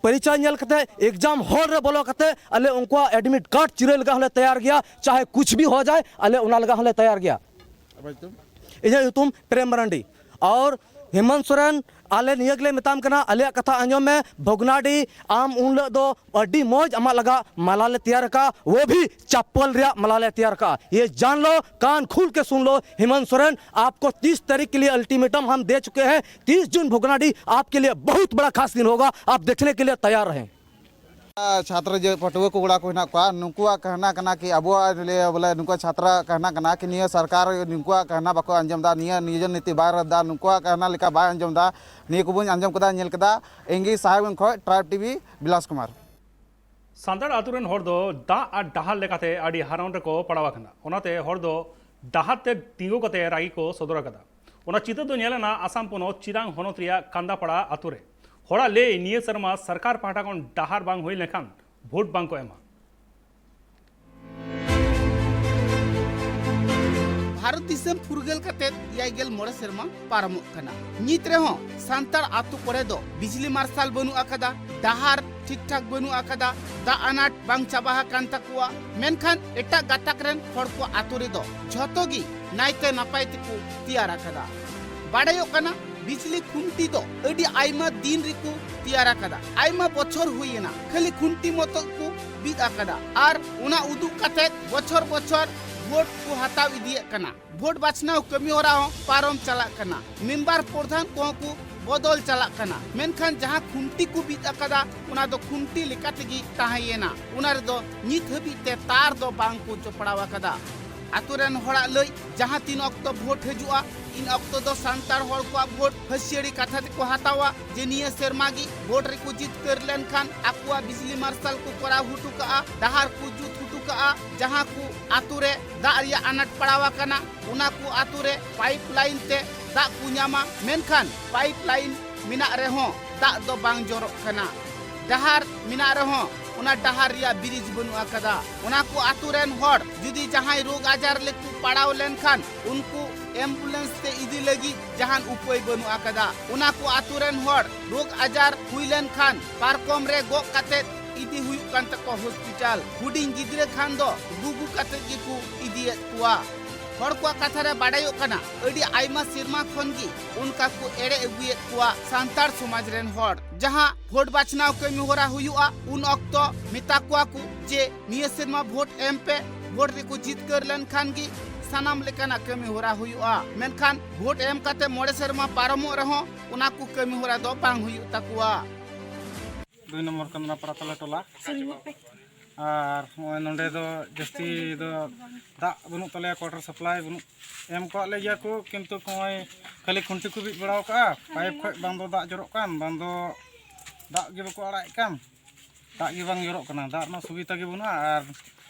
ᱯᱚᱨᱤᱪᱚᱭ ᱧᱮᱞ ᱠᱟᱛᱮ ᱮᱠᱡᱟᱢ ᱦᱚᱞ ᱨᱮ ᱵᱚᱞᱚ ᱠᱟᱛᱮ ᱟᱞᱮ ᱩᱱᱠᱩᱣᱟᱜ ᱮᱰᱢᱤᱴ ᱠᱟᱨᱰ ᱪᱤᱨᱟᱹ ᱞᱟᱜᱟ ᱦᱚᱸᱞᱮ ᱛᱮᱭᱟᱨ ᱜᱮᱭᱟ, ᱪᱟᱦᱮ ᱠᱩᱪ ᱵᱷᱤ ᱦᱳ ᱡᱟᱭ, ᱟᱞᱮ ᱚᱱᱟ ᱞᱟᱜᱟ ᱦᱚᱸᱞᱮ ᱛᱮᱭᱟᱨ ᱜᱮᱭᱟ᱾ ᱟᱯᱮ ᱧᱩᱛᱩᱢ? ᱤᱧᱟᱹᱜ ᱧᱩᱛᱩᱢ ᱯᱨᱮᱢ ᱢᱟᱨᱟᱱᱰᱤ᱾ ᱟᱨ ᱦᱮᱢᱚᱱᱛ ᱥᱚᱨᱮᱱ, ᱟᱞᱮ ᱱᱤᱭᱟᱹ ᱜᱮᱞᱮ ᱢᱮᱛᱟᱢ ᱠᱟᱱᱟ, ᱟᱞᱮᱭᱟᱜ ᱠᱟᱛᱷᱟ ᱟᱸᱡᱚᱢ ᱢᱮ᱾ ᱵᱷᱚᱜᱽᱱᱟᱰᱤ, ᱟᱢ ᱩᱱ ᱦᱤᱞᱳᱜ ᱫᱚ ᱟᱹᱰᱤ ᱢᱚᱡᱽ ᱟᱢᱟᱜ ᱞᱟᱜᱟ ᱢᱟᱞᱟ ᱞᱮ ᱛᱮᱭᱟᱨ ᱟᱠᱟᱫᱼᱟ, ᱣᱳ ᱵᱷᱤ ᱪᱟᱯᱯᱚᱞ ᱨᱮᱭᱟᱜ ᱢᱟᱞᱟ ᱞᱮ ᱛᱮᱭᱟᱨ ᱟᱠᱟᱫᱼᱟ᱾ ᱭᱮ ᱡᱟᱱ ᱞᱳ, ᱠᱟᱱ ᱠᱷᱩᱞ ᱠᱮ ᱥᱩᱱ ᱞᱳ, ᱦᱮᱢᱚᱱᱛ ᱥᱚᱨᱮᱱ, ᱟᱯᱠᱳ ᱛᱤᱥ ᱛᱟᱨᱤᱠᱷ ᱠᱮ ᱞᱤᱭᱮ ᱟᱞᱴᱤᱢᱮᱴᱟᱢ ᱦᱟᱢ ᱫᱮ ᱪᱩᱠᱮ ᱦᱮᱸ᱾ ᱛᱤᱥ ᱡᱩᱱ ᱵᱷᱚᱜᱽᱱᱟᱰᱤ ᱟᱯᱠᱮ ᱞᱤᱭᱮ ᱵᱚᱦᱩᱛ ᱵᱟᱲᱟ ᱠᱷᱟᱥ ᱫᱤᱱ ᱦᱳᱜᱟ, ᱟᱯ ᱫᱮᱠᱷᱱᱮ ᱠᱮ ᱞᱤᱭᱮ ᱛᱟᱭᱟᱨ ᱨᱮᱦᱮᱸ᱾ ᱪᱷᱟᱛᱨᱚ ᱡᱮ ᱯᱟᱹᱴᱷᱩᱣᱟᱹ ᱠᱚ ᱠᱚᱲᱟ ᱠᱚ ᱦᱮᱱᱟᱜ ᱠᱚᱣᱟ, ᱱᱩᱠᱩᱣᱟᱜ ᱠᱟᱦᱱᱟ ᱠᱟᱱᱟ ᱠᱤ ᱟᱵᱚᱣᱟᱜ ᱞᱟᱹᱭ ᱵᱚᱞᱮ ᱱᱩᱠᱩᱣᱟᱜ ᱪᱷᱟᱛᱨᱟ ᱠᱟᱦᱱᱟ ᱠᱟᱱᱟ ᱠᱤ ᱱᱤᱭᱟᱹ ᱥᱚᱨᱠᱟᱨ ᱱᱩᱠᱩᱣᱟᱜ ᱠᱟᱦᱱᱟ ᱵᱟᱠᱚ ᱟᱸᱡᱚᱢ ᱮᱫᱟ, ᱱᱤᱭᱟᱹ ᱱᱤᱭᱚᱡᱚᱱ ᱱᱤᱛᱤ ᱵᱟᱭ ᱨᱟᱫ ᱮᱫᱟ, ᱱᱩᱠᱩᱣᱟᱜ ᱠᱟᱦᱱᱟ ᱞᱮᱠᱟ ᱵᱟᱭ ᱟᱸᱡᱚᱢ ᱮᱫᱟ᱾ ᱱᱤᱭᱟᱹ ᱠᱚᱵᱚᱱ ᱟᱸᱡᱚᱢ ᱠᱮᱫᱟ, ᱧᱮᱞ ᱠᱮᱫᱟ᱾ ᱤᱧ ᱜᱮ ᱥᱟᱦᱮᱵᱽᱜᱚᱸᱡᱽ ᱠᱷᱚᱱ ᱴᱨᱟᱭᱤᱵᱽ ᱴᱤᱵᱷᱤ, ᱵᱤᱞᱟᱥ ᱠᱩᱢᱟᱨ᱾ ᱥᱟᱱᱛᱟᱲ ᱟᱛᱳ ᱨᱮᱱ ᱦᱚᱲ ᱫᱚ ᱫᱟᱜ ᱟᱨ ᱰᱟᱦᱟᱨ ᱞᱮᱠᱟᱛᱮ ᱟᱹᱰᱤ ᱦᱟᱨᱚᱱ ᱨᱮᱠᱚ ᱯᱟᱲᱟᱣ ᱟᱠᱟᱱᱟ᱾ ᱚᱱᱟᱛᱮ ᱦᱚᱲ ᱫᱚ ᱰᱟᱦᱟᱨ ᱛᱮ ᱛᱤᱸᱜᱩ ᱠᱟᱛᱮ ᱨᱟᱹᱜᱤ ᱠᱚ ᱥᱚᱫᱚᱨ ᱟᱠᱟᱫᱟ᱾ ᱚᱱᱟ ᱪᱤᱛᱟᱹᱨ ᱫᱚ ᱧᱮᱞ ᱮᱱᱟ ᱟᱥᱟᱢ ᱯᱚᱱᱚᱛ ᱪᱤᱨᱟᱝ ᱦᱚᱱᱚᱛ ᱨᱮᱭᱟᱜ ᱠᱟᱱᱫᱟᱯᱟᱲᱟ ᱟᱛᱳ ᱨᱮ᱾ ᱦᱚᱲᱟᱜ ᱞᱟᱹᱭ, ᱱᱤᱭᱟᱹ ᱥᱮᱨᱢᱟ ᱥᱚᱨᱠᱟᱨ ᱯᱟᱦᱴᱟ ᱠᱷᱚᱱ ᱰᱟᱦᱟᱨ ᱵᱟᱝ ᱦᱩᱭ ᱞᱮᱱᱠᱷᱟᱱ ᱵᱷᱳᱴ ᱵᱟᱝ ᱠᱚ ᱮᱢᱟ᱾ ᱵᱷᱟᱨᱚᱛ ᱫᱤᱥᱚᱢ ᱯᱷᱩᱨᱜᱟᱹᱞ ᱠᱟᱛᱮ ᱮᱭᱟᱭ ᱜᱮᱞ ᱢᱚᱬᱮ ᱥᱮᱨᱢᱟ ᱯᱟᱨᱚᱢᱚᱜ ᱠᱟᱱᱟ᱾ ᱱᱤᱛ ᱨᱮᱦᱚᱸ ᱥᱟᱱᱛᱟᱲ ᱟᱛᱳ ᱠᱚᱨᱮ ᱫᱚ ᱵᱤᱡᱽᱞᱤ ᱢᱟᱨᱥᱟᱞ ᱵᱟᱹᱱᱩᱜ ᱟᱠᱟᱫᱟ, ᱰᱟᱦᱟᱨ ᱴᱷᱤᱠ ᱴᱷᱟᱠ ᱵᱟᱹᱱᱩᱜ ᱟᱠᱟᱫᱟ, ᱫᱟᱜ ᱟᱱᱟᱴ ᱵᱟᱝ ᱪᱟᱵᱟ ᱟᱠᱟᱱ ᱛᱟᱠᱚᱣᱟ᱾ ᱢᱮᱱᱠᱷᱟᱱ ᱮᱴᱟᱜ ᱜᱟᱛᱟᱠ ᱨᱮᱱ ᱦᱚᱲ ᱠᱚ ᱟᱛᱳ ᱨᱮᱫᱚ ᱡᱷᱚᱛᱚ ᱜᱮ ᱱᱟᱭᱛᱮ ᱱᱟᱯᱟᱭ ᱛᱮᱠᱚ ᱛᱮᱭᱟᱨ ᱟᱠᱟᱫᱟ᱾ ᱵᱟᱰᱟᱭᱚᱜ ᱠᱟᱱᱟ, ᱵᱤᱡᱽᱞᱤ ᱠᱷᱩᱱᱴᱤ ᱫᱚ ᱟᱹᱰᱤ ᱟᱭᱢᱟ ᱫᱤᱱ ᱨᱮᱠᱚ ᱛᱮᱭᱟᱨ ᱟᱠᱟᱫᱟ᱾ ᱟᱭᱢᱟ ᱵᱚᱪᱷᱚᱨ ᱦᱩᱭ ᱮᱱᱟ, ᱠᱷᱟᱹᱞᱤ ᱠᱷᱩᱱᱴᱤ ᱢᱚᱛᱚ ᱠᱚ ᱵᱤᱫ ᱟᱠᱟᱫᱟ ᱟᱨ ᱚᱱᱟ ᱩᱫᱩᱜ ᱠᱟᱛᱮ ᱵᱚᱪᱷᱚᱨ ᱵᱚᱪᱷᱚᱨ ᱵᱷᱳᱴ ᱠᱚ ᱦᱟᱛᱟᱣ ᱤᱫᱤᱭᱮᱫ ᱠᱟᱱᱟ᱾ ᱵᱷᱳᱴ ᱵᱟᱪᱷᱱᱟᱣ ᱠᱟᱹᱢᱤ ᱦᱚᱨᱟ ᱦᱚᱸ ᱯᱟᱨᱚᱢ ᱪᱟᱞᱟᱜ ᱠᱟᱱᱟ᱾ ᱢᱮᱢᱵᱟᱨ ᱯᱨᱚᱫᱷᱟᱱ ᱠᱚᱦᱚᱸ ᱠᱚ ᱵᱚᱫᱚᱞ ᱪᱟᱞᱟᱜ ᱠᱟᱱᱟ, ᱢᱮᱱᱠᱷᱟᱱ ᱡᱟᱦᱟᱸ ᱠᱷᱩᱱᱴᱤ ᱠᱚ ᱵᱤᱫ ᱟᱠᱟᱫᱟ, ᱚᱱᱟ ᱫᱚ ᱠᱷᱩᱱᱴᱤ ᱞᱮᱠᱟ ᱛᱮᱜᱮ ᱛᱟᱦᱮᱸᱭᱮᱱᱟ᱾ ᱚᱱᱟ ᱨᱮᱫᱚ ᱱᱤᱛ ᱦᱟᱹᱵᱤᱡ ᱛᱮ ᱛᱟᱨ ᱫᱚ ᱵᱟᱝ ᱠᱚ ᱪᱚᱯᱲᱟᱣ ᱟᱠᱟᱫᱟ᱾ ᱟᱛᱳ ᱨᱮᱱ ᱦᱚᱲᱟᱜ ᱞᱟᱹᱭ, ᱡᱟᱦᱟᱸ ᱛᱤᱱ ᱚᱠᱛᱚ ᱵᱷᱳᱴ ᱦᱤᱡᱩᱜᱼᱟ, ᱤᱱ ᱚᱠᱛᱚ ᱫᱚ ᱥᱟᱱᱛᱟᱲ ᱦᱚᱲ ᱠᱚᱣᱟᱜ ᱵᱷᱳᱴ ᱦᱟᱹᱥᱭᱟᱹᱲᱤ ᱠᱟᱛᱷᱟ ᱛᱮᱠᱚ ᱦᱟᱛᱟᱣᱟ ᱡᱮ ᱱᱤᱭᱟᱹ ᱥᱮᱨᱢᱟ ᱜᱮ ᱵᱷᱳᱴ ᱨᱮᱠᱚ ᱡᱤᱛᱠᱟᱹᱨ ᱞᱮᱱᱠᱷᱟᱱ ᱟᱠᱚᱣᱟᱜ ᱵᱤᱡᱽᱞᱤ ᱢᱟᱨᱥᱟᱞ ᱠᱚ ᱠᱚᱨᱟᱣ ᱦᱚᱴᱚ ᱠᱟᱜᱼᱟ, ᱰᱟᱦᱟᱨ ᱠᱚ ᱡᱩᱛ ᱦᱚᱴᱚ ᱠᱟᱜᱼᱟ, ᱡᱟᱦᱟᱸ ᱠᱚ ᱟᱛᱳ ᱨᱮ ᱫᱟᱜ ᱨᱮᱭᱟᱜ ᱟᱱᱟᱴ ᱯᱟᱲᱟᱣ ᱟᱠᱟᱱᱟ, ᱚᱱᱟ ᱠᱚ ᱟᱛᱳ ᱨᱮ ᱯᱟᱭᱤᱯ ᱞᱟᱭᱤᱱ ᱛᱮ ᱫᱟᱜ ᱠᱚ ᱧᱟᱢᱟ, ᱢᱮᱱᱠᱷᱟᱱ ᱯᱟᱭᱤᱯ ᱞᱟᱭᱤᱱ ᱢᱮᱱᱟᱜ ᱨᱮᱦᱚᱸ ᱫᱟᱜ ᱫᱚ ᱵᱟᱝ ᱡᱚᱨᱚᱜ ᱠᱟᱱᱟ᱾ ᱰᱟᱦᱟᱨ ᱢᱮᱱᱟᱜ ᱨᱮᱦᱚᱸ ᱚᱱᱟ ᱰᱟᱦᱟᱨ ᱨᱮᱭᱟᱜ ᱵᱨᱤᱡᱽ ᱵᱟᱹᱱᱩᱜ ᱟᱠᱟᱫᱟ᱾ ᱚᱱᱟ ᱠᱚ ᱟᱛᱳ ᱨᱮᱱ ᱦᱚᱲ ᱡᱩᱫᱤ ᱡᱟᱦᱟᱸᱭ ᱨᱳᱜᱽ ᱟᱡᱟᱨ ᱨᱮᱠᱚ ᱯᱟᱲᱟᱣ ᱞᱮᱱᱠᱷᱟᱱ ᱩᱱᱠᱩ ᱮᱢᱵᱩᱞᱮᱱᱥ ᱛᱮ ᱤᱫᱤ ᱞᱟᱹᱜᱤᱫ ᱡᱟᱦᱟᱱ ᱩᱯᱟᱹᱭ ᱵᱟᱹᱱᱩᱜ ᱟᱠᱟᱫᱟ᱾ ᱚᱱᱟ ᱠᱚ ᱟᱛᱳ ᱨᱮᱱ ᱦᱚᱲ ᱨᱳᱜᱽ ᱟᱡᱟᱨ ᱦᱩᱭ ᱞᱮᱱᱠᱷᱟᱱ ᱯᱟᱨᱠᱚᱢ ᱨᱮ ᱜᱚᱜ ᱠᱟᱛᱮ ᱤᱫᱤ ᱦᱩᱭᱩᱜ ᱠᱟᱱ ᱛᱟᱠᱚᱣᱟ ᱦᱚᱥᱯᱤᱴᱟᱞ᱾ ᱦᱩᱰᱤᱧ ᱜᱤᱫᱽᱨᱟᱹ ᱠᱷᱟᱱ ᱫᱚ ᱜᱩᱜᱩ ᱠᱟᱛᱮ ᱜᱮᱠᱚ ᱤᱫᱤᱭᱮᱫ ᱠᱚᱣᱟ᱾ ᱦᱚᱲ ᱠᱚᱣᱟᱜ ᱠᱟᱛᱷᱟ ᱨᱮ ᱵᱟᱰᱟᱭᱚᱜ ᱠᱟᱱᱟ, ᱟᱹᱰᱤ ᱟᱭᱢᱟ ᱥᱮᱨᱢᱟ ᱠᱷᱚᱱ ᱜᱮ ᱚᱱᱠᱟ ᱠᱚ ᱮᱲᱮ ᱟᱹᱜᱩᱭᱮᱫ ᱠᱚᱣᱟ ᱥᱟᱱᱛᱟᱲ ᱥᱚᱢᱟᱡᱽ ᱨᱮᱱ ᱦᱚᱲ᱾ ᱡᱟᱦᱟᱸ ᱵᱷᱳᱴ ᱵᱟᱪᱷᱱᱟᱣ ᱠᱟᱹᱢᱤ ᱦᱚᱨᱟ ᱦᱩᱭᱩᱜᱼᱟ, ᱩᱱ ᱚᱠᱛᱚ ᱢᱮᱛᱟ ᱠᱚᱣᱟ ᱠᱚ ᱡᱮ ᱱᱤᱭᱟᱹ ᱥᱮᱨᱢᱟ ᱵᱷᱳᱴ ᱮᱢ ᱯᱮ, ᱵᱷᱳᱴ ᱨᱮᱠᱚ ᱡᱤᱛᱠᱟᱹᱨ ᱞᱮᱱᱠᱷᱟᱱ ᱜᱮ ᱥᱟᱱᱟᱢ ᱞᱮᱠᱟᱱᱟᱜ ᱠᱟᱹᱢᱤ ᱦᱚᱨᱟ ᱦᱩᱭᱩᱜᱼᱟ᱾ ᱢᱮᱱᱠᱷᱟᱱ ᱵᱷᱳᱴ ᱮᱢ ᱠᱟᱛᱮ ᱢᱚᱬᱮ ᱥᱮᱨᱢᱟ ᱯᱟᱨᱚᱢᱚᱜ ᱨᱮᱦᱚᱸ ᱚᱱᱟ ᱠᱚ ᱠᱟᱹᱢᱤ ᱦᱚᱨᱟ ᱫᱚ ᱵᱟᱝ ᱦᱩᱭᱩᱜ ᱛᱟᱠᱚᱣᱟ᱾ ᱫᱩᱭ ᱱᱚᱢᱵᱚᱨ ᱠᱟᱱᱫᱟᱯᱟᱲᱟ ᱛᱟᱞᱟ ᱴᱚᱞᱟ᱾ ᱟᱨ ᱱᱚᱜᱼᱚᱭ ᱱᱚᱸᱰᱮ ᱫᱚ ᱡᱟᱹᱥᱛᱤ ᱫᱚ ᱫᱟᱜ ᱵᱟᱹᱱᱩᱜ ᱛᱟᱞᱮᱭᱟ, ᱠᱚᱣᱟᱴᱟᱨ ᱥᱟᱯᱞᱟᱭ ᱵᱟᱹᱱᱩᱜ, ᱮᱢ ᱠᱟᱜ ᱞᱮ ᱜᱮᱭᱟ ᱠᱚ, ᱠᱤᱱᱛᱩ ᱱᱚᱜᱼᱚᱭ ᱠᱷᱟᱹᱞᱤ ᱠᱷᱩᱱᱴᱤ ᱠᱚ ᱵᱤᱫ ᱵᱟᱲᱟᱣ ᱠᱟᱜᱼᱟ᱾ ᱯᱟᱭᱤᱯ ᱠᱷᱚᱡ ᱵᱟᱝ ᱫᱚ ᱫᱟᱜ ᱡᱚᱨᱚᱜ ᱠᱟᱱ, ᱵᱟᱝ ᱫᱚ ᱫᱟᱜ ᱜᱮ ᱵᱟᱠᱚ ᱟᱲᱟᱜᱮᱫ ᱠᱟᱱ, ᱫᱟᱜ ᱜᱮ ᱵᱟᱝ ᱡᱚᱨᱚᱜ ᱠᱟᱱᱟ᱾ ᱫᱟᱜ ᱨᱮᱱᱟᱜ ᱥᱩᱵᱤᱫᱷᱟ ᱜᱮ ᱵᱟᱹᱱᱩᱜᱼᱟ ᱟᱨ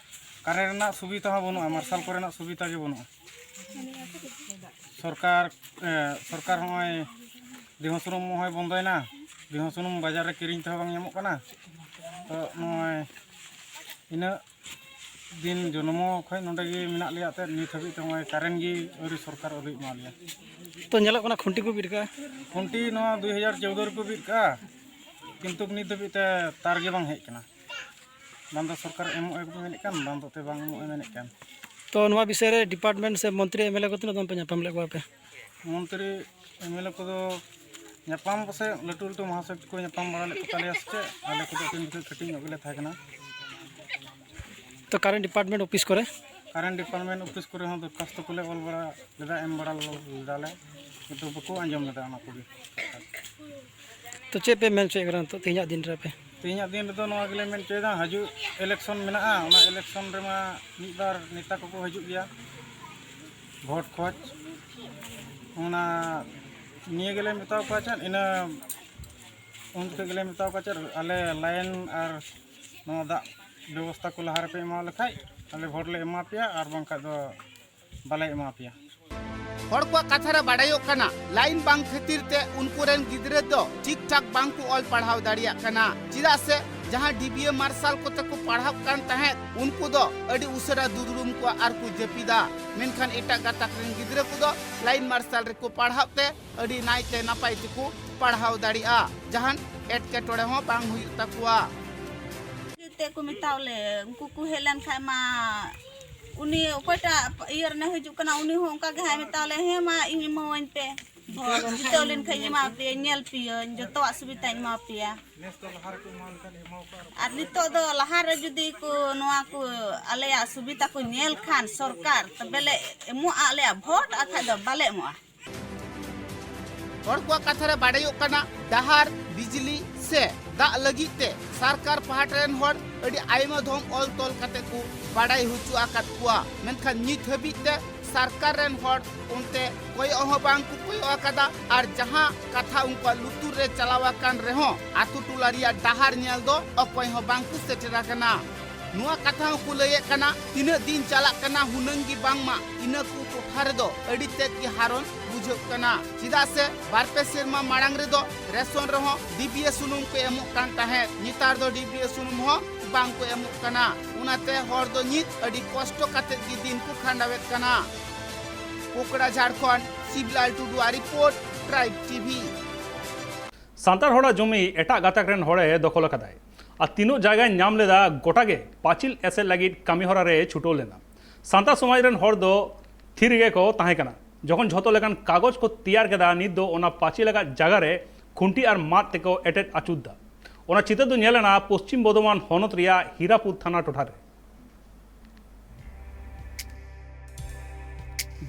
ᱠᱟᱨᱮᱱᱴ ᱨᱮᱱᱟᱜ ᱥᱩᱵᱤᱫᱷᱟ ᱦᱚᱸ ᱵᱟᱹᱱᱩᱜᱼᱟ, ᱢᱟᱨᱥᱟᱞ ᱠᱚᱨᱮᱱᱟᱜ ᱥᱩᱵᱤᱫᱷᱟ ᱜᱮ ᱵᱟᱹᱱᱩᱜᱼᱟ᱾ ᱥᱚᱨᱠᱟᱨ, ᱮ, ᱥᱚᱨᱠᱟᱨ ᱦᱚᱸᱜᱼᱚᱭ ᱫᱮᱦᱚ ᱥᱩᱱᱩᱢ ᱦᱚᱸᱭ ᱵᱚᱱᱫᱚᱭᱮᱱᱟ, ᱫᱮᱦᱚ ᱥᱩᱱᱩᱢ ᱵᱟᱡᱟᱨ ᱨᱮ ᱠᱤᱨᱤᱧ ᱛᱮᱦᱚᱸ ᱵᱟᱝ ᱧᱟᱢᱚᱜ ᱠᱟᱱᱟ᱾ ᱛᱚ ᱱᱚᱜᱼᱚᱭ ᱤᱱᱟᱹᱜ ᱫᱤᱱ ᱡᱚᱱᱢᱚ ᱠᱷᱚᱱ ᱱᱚᱸᱰᱮ ᱜᱮ ᱢᱮᱱᱟᱜ ᱞᱮᱭᱟ, ᱮᱱᱛᱮᱫ ᱱᱤᱛ ᱦᱟᱹᱵᱤᱡ ᱛᱮ ᱱᱚᱜᱼᱚᱭ ᱠᱟᱨᱮᱱᱴ ᱜᱮ ᱟᱹᱣᱨᱤ ᱥᱚᱨᱠᱟᱨ ᱟᱹᱣᱨᱤ ᱮᱢᱟ ᱞᱮᱭᱟ᱾ ᱛᱚ ᱧᱮᱞᱚᱜ ᱠᱟᱱᱟ ᱠᱷᱩᱱᱴᱤ ᱠᱚ ᱵᱤᱫ ᱠᱟᱜᱼᱟ᱾ ᱠᱷᱩᱱᱴᱤ ᱱᱚᱣᱟ ᱫᱩᱭ ᱦᱟᱡᱟᱨ ᱪᱳᱣᱫᱚ ᱨᱮᱠᱚ ᱵᱤᱫ ᱠᱟᱜᱼᱟ, ᱠᱤᱱᱛᱩ ᱱᱤᱛ ᱫᱷᱟᱹᱵᱤᱡ ᱛᱮ ᱛᱟᱨ ᱜᱮ ᱵᱟᱝ ᱦᱮᱡ ᱠᱟᱱᱟ᱾ ᱵᱟᱝ ᱫᱚ ᱥᱚᱨᱠᱟᱨ ᱮᱢᱚᱜ ᱮ ᱢᱮᱱᱮᱫ ᱠᱟᱱ, ᱵᱟᱝ ᱫᱚ ᱛᱮ ᱵᱟᱝ ᱮᱢᱚᱜ ᱮ ᱢᱮᱱᱮᱫ ᱠᱟᱱ᱾ ᱛᱚ ᱱᱚᱣᱟ ᱵᱤᱥᱚᱭ ᱨᱮ ᱰᱤᱯᱟᱨᱴᱢᱮᱱᱴ ᱥᱮ ᱢᱚᱱᱛᱨᱤ ᱮᱢ ᱮᱞ ᱮ ᱠᱚ ᱛᱤᱱᱟᱹᱜ ᱫᱚᱢ ᱯᱮ ᱧᱟᱯᱟᱢ ᱞᱮᱫ ᱠᱚᱣᱟ ᱯᱮ? ᱢᱚᱱᱛᱨᱤ ᱮᱢ ᱮᱞ ᱮ ᱠᱚᱫᱚ ᱧᱟᱯᱟᱢ ᱯᱟᱥᱮᱡ ᱞᱟᱹᱴᱩ ᱞᱟᱹᱴᱩ ᱢᱚᱦᱟᱥᱚᱭ ᱠᱚ ᱧᱟᱯᱟᱢ ᱵᱟᱲᱟ ᱞᱮᱫ ᱠᱚ ᱛᱟᱞᱮᱭᱟ ᱥᱮ ᱪᱮᱫ? ᱟᱞᱮ ᱠᱚᱫᱚ ᱩᱱ ᱡᱚᱠᱷᱚᱱ ᱠᱟᱹᱴᱤᱡ ᱧᱚᱜ ᱜᱮᱞᱮ ᱛᱟᱦᱮᱸ ᱠᱟᱱᱟ᱾ ᱛᱚ ᱠᱟᱨᱮᱱᱴ ᱰᱤᱯᱟᱨᱴᱢᱮᱱᱴ ᱚᱯᱷᱤᱥ ᱠᱚᱨᱮ? ᱠᱟᱨᱮᱱᱴ ᱰᱤᱯᱟᱨᱴᱢᱮᱱᱴ ᱚᱯᱷᱤᱥ ᱠᱚᱨᱮ ᱦᱚᱸ ᱫᱚᱨᱠᱷᱟᱥᱛᱚ ᱠᱚᱞᱮ ᱚᱞ ᱵᱟᱲᱟ ᱞᱮᱫᱟ, ᱮᱢ ᱵᱟᱲᱟ ᱞᱮᱫᱟᱞᱮ, ᱠᱤᱱᱛᱩ ᱵᱟᱠᱚ ᱟᱸᱡᱚᱢ ᱞᱮᱫᱟ ᱚᱱᱟ ᱠᱚᱜᱮ᱾ ᱛᱚ ᱪᱮᱫ ᱯᱮ ᱢᱮᱱ ᱦᱚᱪᱚᱭᱮᱫ ᱠᱟᱱᱟ ᱱᱤᱛᱚᱜ ᱛᱮᱦᱮᱧᱟᱜ ᱫᱤᱱ ᱨᱮ ᱟᱯᱮ? ᱛᱮᱦᱮᱧᱟᱜ ᱫᱤᱱ ᱨᱮᱫᱚ ᱱᱚᱣᱟ ᱜᱮᱞᱮ ᱢᱮᱱ ᱦᱚᱪᱚᱭᱮᱫᱟ, ᱦᱤᱡᱩᱜ ᱤᱞᱮᱠᱥᱚᱱ ᱢᱮᱱᱟᱜᱼᱟ, ᱚᱱᱟ ᱤᱞᱮᱠᱥᱚᱱ ᱨᱮᱢᱟ ᱢᱤᱫ ᱵᱟᱨ ᱱᱮᱛᱟ ᱠᱚᱠᱚ ᱦᱤᱡᱩᱜ ᱜᱮᱭᱟ ᱵᱷᱳᱴ ᱠᱷᱚᱡ, ᱚᱱᱟ ᱱᱤᱭᱟᱹ ᱜᱮᱞᱮ ᱢᱮᱛᱟ ᱠᱚᱣᱟ ᱪᱮᱫ, ᱤᱱᱟᱹ ᱩᱱ ᱡᱚᱠᱷᱚᱱ ᱜᱮᱞᱮ ᱢᱮᱛᱟ ᱠᱚᱣᱟ ᱪᱮᱫ, ᱟᱞᱮ ᱞᱟᱭᱤᱱ ᱟᱨ ᱱᱚᱣᱟ ᱫᱟᱜ ᱵᱮᱵᱚᱥᱛᱷᱟ ᱠᱚ ᱞᱟᱦᱟ ᱨᱮᱯᱮ ᱮᱢᱟ ᱞᱮᱠᱷᱟᱡ ᱟᱞᱮ ᱵᱷᱳᱴ ᱞᱮ ᱮᱢᱟ ᱯᱮᱭᱟ, ᱟᱨ ᱵᱟᱝᱠᱷᱟᱡ ᱫᱚ ᱵᱟᱞᱮ ᱮᱢᱟ ᱯᱮᱭᱟ᱾ ᱦᱚᱲ ᱠᱚᱣᱟᱜ ᱠᱟᱛᱷᱟ ᱨᱮ ᱵᱟᱰᱟᱭᱚᱜ ᱠᱟᱱᱟ, ᱞᱟᱭᱤᱱ ᱵᱟᱝ ᱠᱷᱟᱹᱛᱤᱨ ᱛᱮ ᱩᱱᱠᱩ ᱨᱮᱱ ᱜᱤᱫᱽᱨᱟᱹ ᱫᱚ ᱴᱷᱤᱠ ᱴᱷᱟᱠ ᱵᱟᱝ ᱠᱚ ᱚᱞ ᱯᱟᱲᱦᱟᱣ ᱫᱟᱲᱮᱭᱟᱜ ᱠᱟᱱᱟ᱾ ᱪᱮᱫᱟᱜ ᱥᱮ ᱡᱟᱦᱟᱸ ᱰᱤᱵᱤᱭᱮ ᱢᱟᱨᱥᱟᱞ ᱠᱚᱛᱮ ᱠᱚ ᱯᱟᱲᱦᱟᱜ ᱠᱟᱱ ᱛᱟᱦᱮᱸᱫ, ᱩᱱᱠᱩ ᱫᱚ ᱟᱹᱰᱤ ᱩᱥᱟᱹᱨᱟ ᱫᱩᱫᱽᱲᱩᱢ ᱠᱚᱣᱟ ᱟᱨ ᱠᱚ ᱡᱟᱹᱯᱤᱫᱟ᱾ ᱢᱮᱱᱠᱷᱟᱱ ᱮᱴᱟᱜ ᱜᱟᱛᱟᱠ ᱨᱮᱱ ᱜᱤᱫᱽᱨᱟᱹ ᱠᱚᱫᱚ ᱞᱟᱭᱤᱱ ᱢᱟᱨᱥᱟᱞ ᱨᱮᱠᱚ ᱯᱟᱲᱦᱟᱜ ᱛᱮ ᱟᱹᱰᱤ ᱱᱟᱭᱛᱮ ᱱᱟᱯᱟᱭ ᱛᱮᱠᱚ ᱯᱟᱲᱦᱟᱣ ᱫᱟᱲᱮᱭᱟᱜᱼᱟ, ᱡᱟᱦᱟᱱ ᱮᱴᱠᱮᱴᱚᱬᱮ ᱦᱚᱸ ᱵᱟᱝ ᱦᱩᱭᱩᱜ ᱛᱟᱠᱚᱣᱟ᱾ ᱛᱮ ᱠᱚ ᱢᱮᱛᱟᱣ ᱞᱮ, ᱩᱱᱠᱩ ᱠᱚ ᱦᱮᱡ ᱞᱮᱱ ᱠᱷᱟᱡ ᱢᱟ, ᱩᱱᱤ ᱚᱠᱚᱭᱴᱟᱜ ᱤᱭᱟᱹ ᱨᱮᱱᱮ ᱦᱤᱡᱩᱜ ᱠᱟᱱᱟ, ᱩᱱᱤ ᱦᱚᱸ ᱚᱱᱠᱟ ᱜᱮ ᱦᱟᱸᱜ ᱮ ᱢᱮᱛᱟᱣ ᱞᱮ, "ᱦᱮᱸ ᱢᱟ, ᱤᱧ ᱮᱢᱟᱣᱟᱹᱧ ᱯᱮ, ᱵᱷᱳᱴ ᱡᱤᱛᱟᱹᱣ ᱞᱮᱱ ᱠᱷᱟᱡ ᱤᱧ ᱮᱢᱟ ᱯᱮᱭᱟᱹᱧ, ᱧᱮᱞ ᱯᱮᱭᱟᱹᱧ, ᱡᱚᱛᱚᱣᱟᱜ ᱥᱩᱵᱤᱫᱷᱟᱧ ᱮᱢᱟ ᱯᱮᱭᱟ᱾" ᱟᱨ ᱱᱤᱛᱚᱜ ᱫᱚ ᱞᱟᱦᱟ ᱨᱮ ᱡᱩᱫᱤ ᱠᱚ ᱱᱚᱣᱟ ᱠᱚ ᱟᱞᱮᱭᱟᱜ ᱥᱩᱵᱤᱫᱷᱟ ᱠᱚ ᱧᱮᱞ ᱠᱷᱟᱱ ᱥᱚᱨᱠᱟᱨ, ᱛᱚᱵᱮ ᱞᱮ ᱮᱢᱚᱜᱼᱟ ᱟᱞᱮᱭᱟᱜ ᱵᱷᱳᱴ, ᱟᱨ ᱠᱷᱟᱡ ᱫᱚ ᱵᱟᱞᱮ ᱮᱢᱚᱜᱼᱟ᱾ ᱦᱚᱲ ᱠᱚᱣᱟᱜ ᱠᱟᱛᱷᱟ ᱨᱮ ᱵᱟᱰᱟᱭᱚᱜ ᱠᱟᱱᱟ, ᱰᱟᱦᱟᱨ, ᱵᱤᱡᱽᱞᱤ ᱥᱮ ᱫᱟᱜ ᱞᱟᱹᱜᱤᱫ ᱛᱮ ᱥᱚᱨᱠᱟᱨ ᱯᱟᱦᱴᱟ ᱨᱮᱱ ᱦᱚᱲ ᱟᱹᱰᱤ ᱟᱭᱢᱟ ᱫᱷᱚᱢ ᱚᱞ ᱛᱚᱞ ᱠᱟᱛᱮ ᱠᱚ ᱵᱟᱰᱟᱭ ᱦᱚᱪᱚ ᱟᱠᱟᱫ ᱠᱚᱣᱟ, ᱢᱮᱱᱠᱷᱟᱱ ᱱᱤᱛ ᱦᱟᱹᱵᱤᱡ ᱛᱮ ᱥᱚᱨᱠᱟᱨ ᱨᱮᱱ ᱦᱚᱲ ᱚᱱᱛᱮ ᱠᱚᱭᱚᱜ ᱦᱚᱸ ᱵᱟᱝ ᱠᱚ ᱠᱚᱭᱚᱜ ᱟᱠᱟᱫᱟ᱾ ᱟᱨ ᱡᱟᱦᱟᱸ ᱠᱟᱛᱷᱟ ᱩᱱᱠᱩᱣᱟᱜ ᱞᱩᱛᱩᱨ ᱨᱮ ᱪᱟᱞᱟᱣ ᱟᱠᱟᱱ ᱨᱮᱦᱚᱸ, ᱟᱛᱳ ᱴᱚᱞᱟ ᱨᱮᱭᱟᱜ ᱰᱟᱦᱟᱨ ᱧᱮᱞ ᱫᱚ ᱚᱠᱚᱭ ᱦᱚᱸ ᱵᱟᱝ ᱠᱚ ᱥᱮᱴᱮᱨ ᱟᱠᱟᱱᱟ᱾ ᱱᱚᱣᱟ ᱠᱟᱛᱷᱟ ᱦᱚᱸᱠᱚ ᱞᱟᱹᱭᱮᱫ ᱠᱟᱱᱟ, ᱛᱤᱱᱟᱹᱜ ᱫᱤᱱ ᱪᱟᱞᱟᱜ ᱠᱟᱱᱟ, ᱦᱩᱱᱟᱹᱝ ᱜᱮ ᱵᱟᱝᱢᱟ ᱤᱱᱟᱹ ᱠᱚ ᱴᱚᱴᱷᱟ ᱨᱮᱫᱚ ᱟᱹᱰᱤ ᱛᱮᱫ ᱜᱮ ᱦᱟᱨᱚᱱ ᱵᱩᱡᱷᱟᱹᱜ ᱠᱟᱱᱟ᱾ ᱪᱮᱫᱟᱜ ᱥᱮ ᱵᱟᱨ ᱯᱮ ᱥᱮᱨᱢᱟ ᱢᱟᱲᱟᱝ ᱨᱮᱫᱚ ᱨᱮᱥᱚᱱ ᱨᱮᱦᱚᱸ ᱰᱤᱵᱤᱭᱮ ᱥᱩᱱᱩᱢ ᱠᱚ ᱮᱢᱚᱜ ᱠᱟᱱ ᱛᱟᱦᱮᱸᱫ, ᱱᱮᱛᱟᱨ ᱫᱚ ᱰᱤᱵᱤᱭᱮ ᱥᱩᱱᱩᱢ ᱦᱚᱸ ᱵᱟᱝ ᱠᱚ ᱮᱢᱚᱜ ᱠᱟᱱᱟ᱾ ᱚᱱᱟᱛᱮ ᱦᱚᱲ ᱫᱚ ᱱᱤᱛ ᱟᱹᱰᱤ ᱠᱚᱥᱴᱚ ᱠᱟᱛᱮᱫ ᱜᱮ ᱫᱤᱱ ᱠᱚ ᱠᱷᱟᱸᱰᱟᱣᱮᱫ ᱠᱟᱱᱟ᱾ ᱠᱳᱠᱲᱟ, ᱡᱷᱟᱲᱠᱷᱚᱸᱰ, ᱥᱤᱵᱞᱟᱞ ᱴᱩᱰᱩᱣᱟᱜ ᱨᱤᱯᱳᱨᱴ, ᱴᱨᱟᱭᱤᱵᱽ ᱴᱤᱵᱷᱤ᱾ ᱥᱟᱱᱛᱟᱲ ᱦᱚᱲᱟᱜ ᱡᱚᱢᱤ ᱮᱴᱟᱜ ᱜᱟᱛᱟᱠ ᱨᱮᱱ ᱦᱚᱲᱮ ᱫᱚᱠᱷᱚᱞ ᱟᱠᱟᱫᱟᱭ ᱟᱨ ᱛᱤᱱᱟᱹᱜ ᱡᱟᱭᱜᱟᱭ ᱧᱟᱢ ᱞᱮᱫᱟ, ᱜᱚᱴᱟ ᱜᱮ ᱯᱟᱹᱪᱤᱞ ᱮᱥᱮᱫ ᱞᱟᱹᱜᱤᱫ ᱠᱟᱹᱢᱤ ᱦᱚᱨᱟ ᱨᱮ ᱪᱷᱩᱴᱟᱹᱣ ᱞᱮᱱᱟ᱾ ᱥᱟᱱᱛᱟᱲ ᱥᱚᱢᱟᱡᱽ ᱨᱮᱱ ᱦᱚᱲ ᱫᱚ ᱛᱷᱤᱨ ᱨᱮᱜᱮ ᱠᱚ ᱛᱟᱦᱮᱸ ᱠᱟᱱᱟ, ᱡᱚᱠᱷᱚᱱ ᱡᱷᱚᱛᱚ ᱞᱮᱠᱟᱱ ᱠᱟᱜᱚᱡᱽ ᱠᱚ ᱛᱮᱭᱟᱨ ᱠᱮᱫᱟ᱾ ᱱᱤᱛ ᱫᱚ ᱚᱱᱟ ᱯᱟᱹᱪᱤᱞ ᱟᱠᱟᱫ ᱡᱟᱭᱜᱟ ᱨᱮ ᱠᱷᱩᱱᱴᱤ ᱟᱨ ᱢᱟᱫ ᱛᱮᱠᱚ ᱮᱴᱮᱫ ᱟᱹᱪᱩᱨ ᱫᱟ᱾ ᱚᱱᱟ ᱪᱤᱛᱟᱹᱨ ᱫᱚ ᱧᱮᱞ ᱮᱱᱟ ᱯᱚᱥᱪᱤᱢ ᱵᱚᱨᱫᱷᱚᱢᱟᱱ ᱦᱚᱱᱚᱛ ᱨᱮᱭᱟᱜ ᱦᱤᱨᱟᱯᱩᱨ ᱛᱷᱟᱱᱟ ᱴᱚᱴᱷᱟ ᱨᱮ᱾